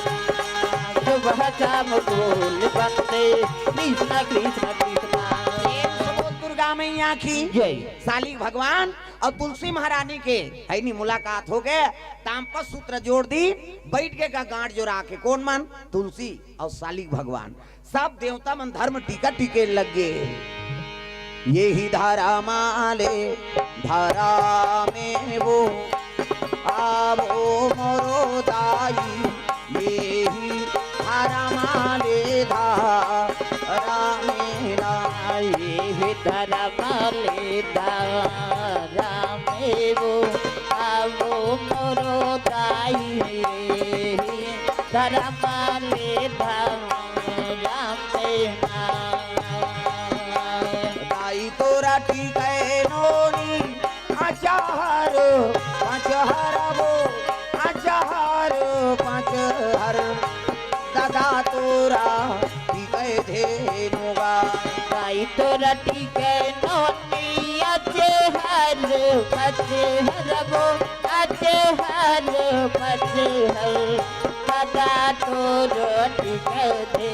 शुभ श्याम बोल बंदे, कृष्णा, कृष्णा, कृष्णा। प्रेम से बोल दुर्गा मैया की। जय। सालिक भगवान अउ तुलसी महारानी के हइनी मुलाकात हो गे, तामपस सूत्र जोड़ दी, बइठ गे गा गांठ जोरा के। कोन मन? तुलसी अउ सालिक भगवान। सब देवता मन धरम टीका टीके लग गे। एही धरम ले धरमे वो, आवो मोरो दाई, एही धरम ले धरमे ना। एही धरम ले धरमे वो, आवो मोरो दाई, एही धरम ले धरमे ना। दाई तोरा टीके नोनी, अचार पाँच हरबो, अचार पाँच हर। दादा तोरा टीके धेनु गा। दाई तोरा टीके नोनी, अचार पाँच हरबो, अचार पाँच हर। दादा तोरा टीके धे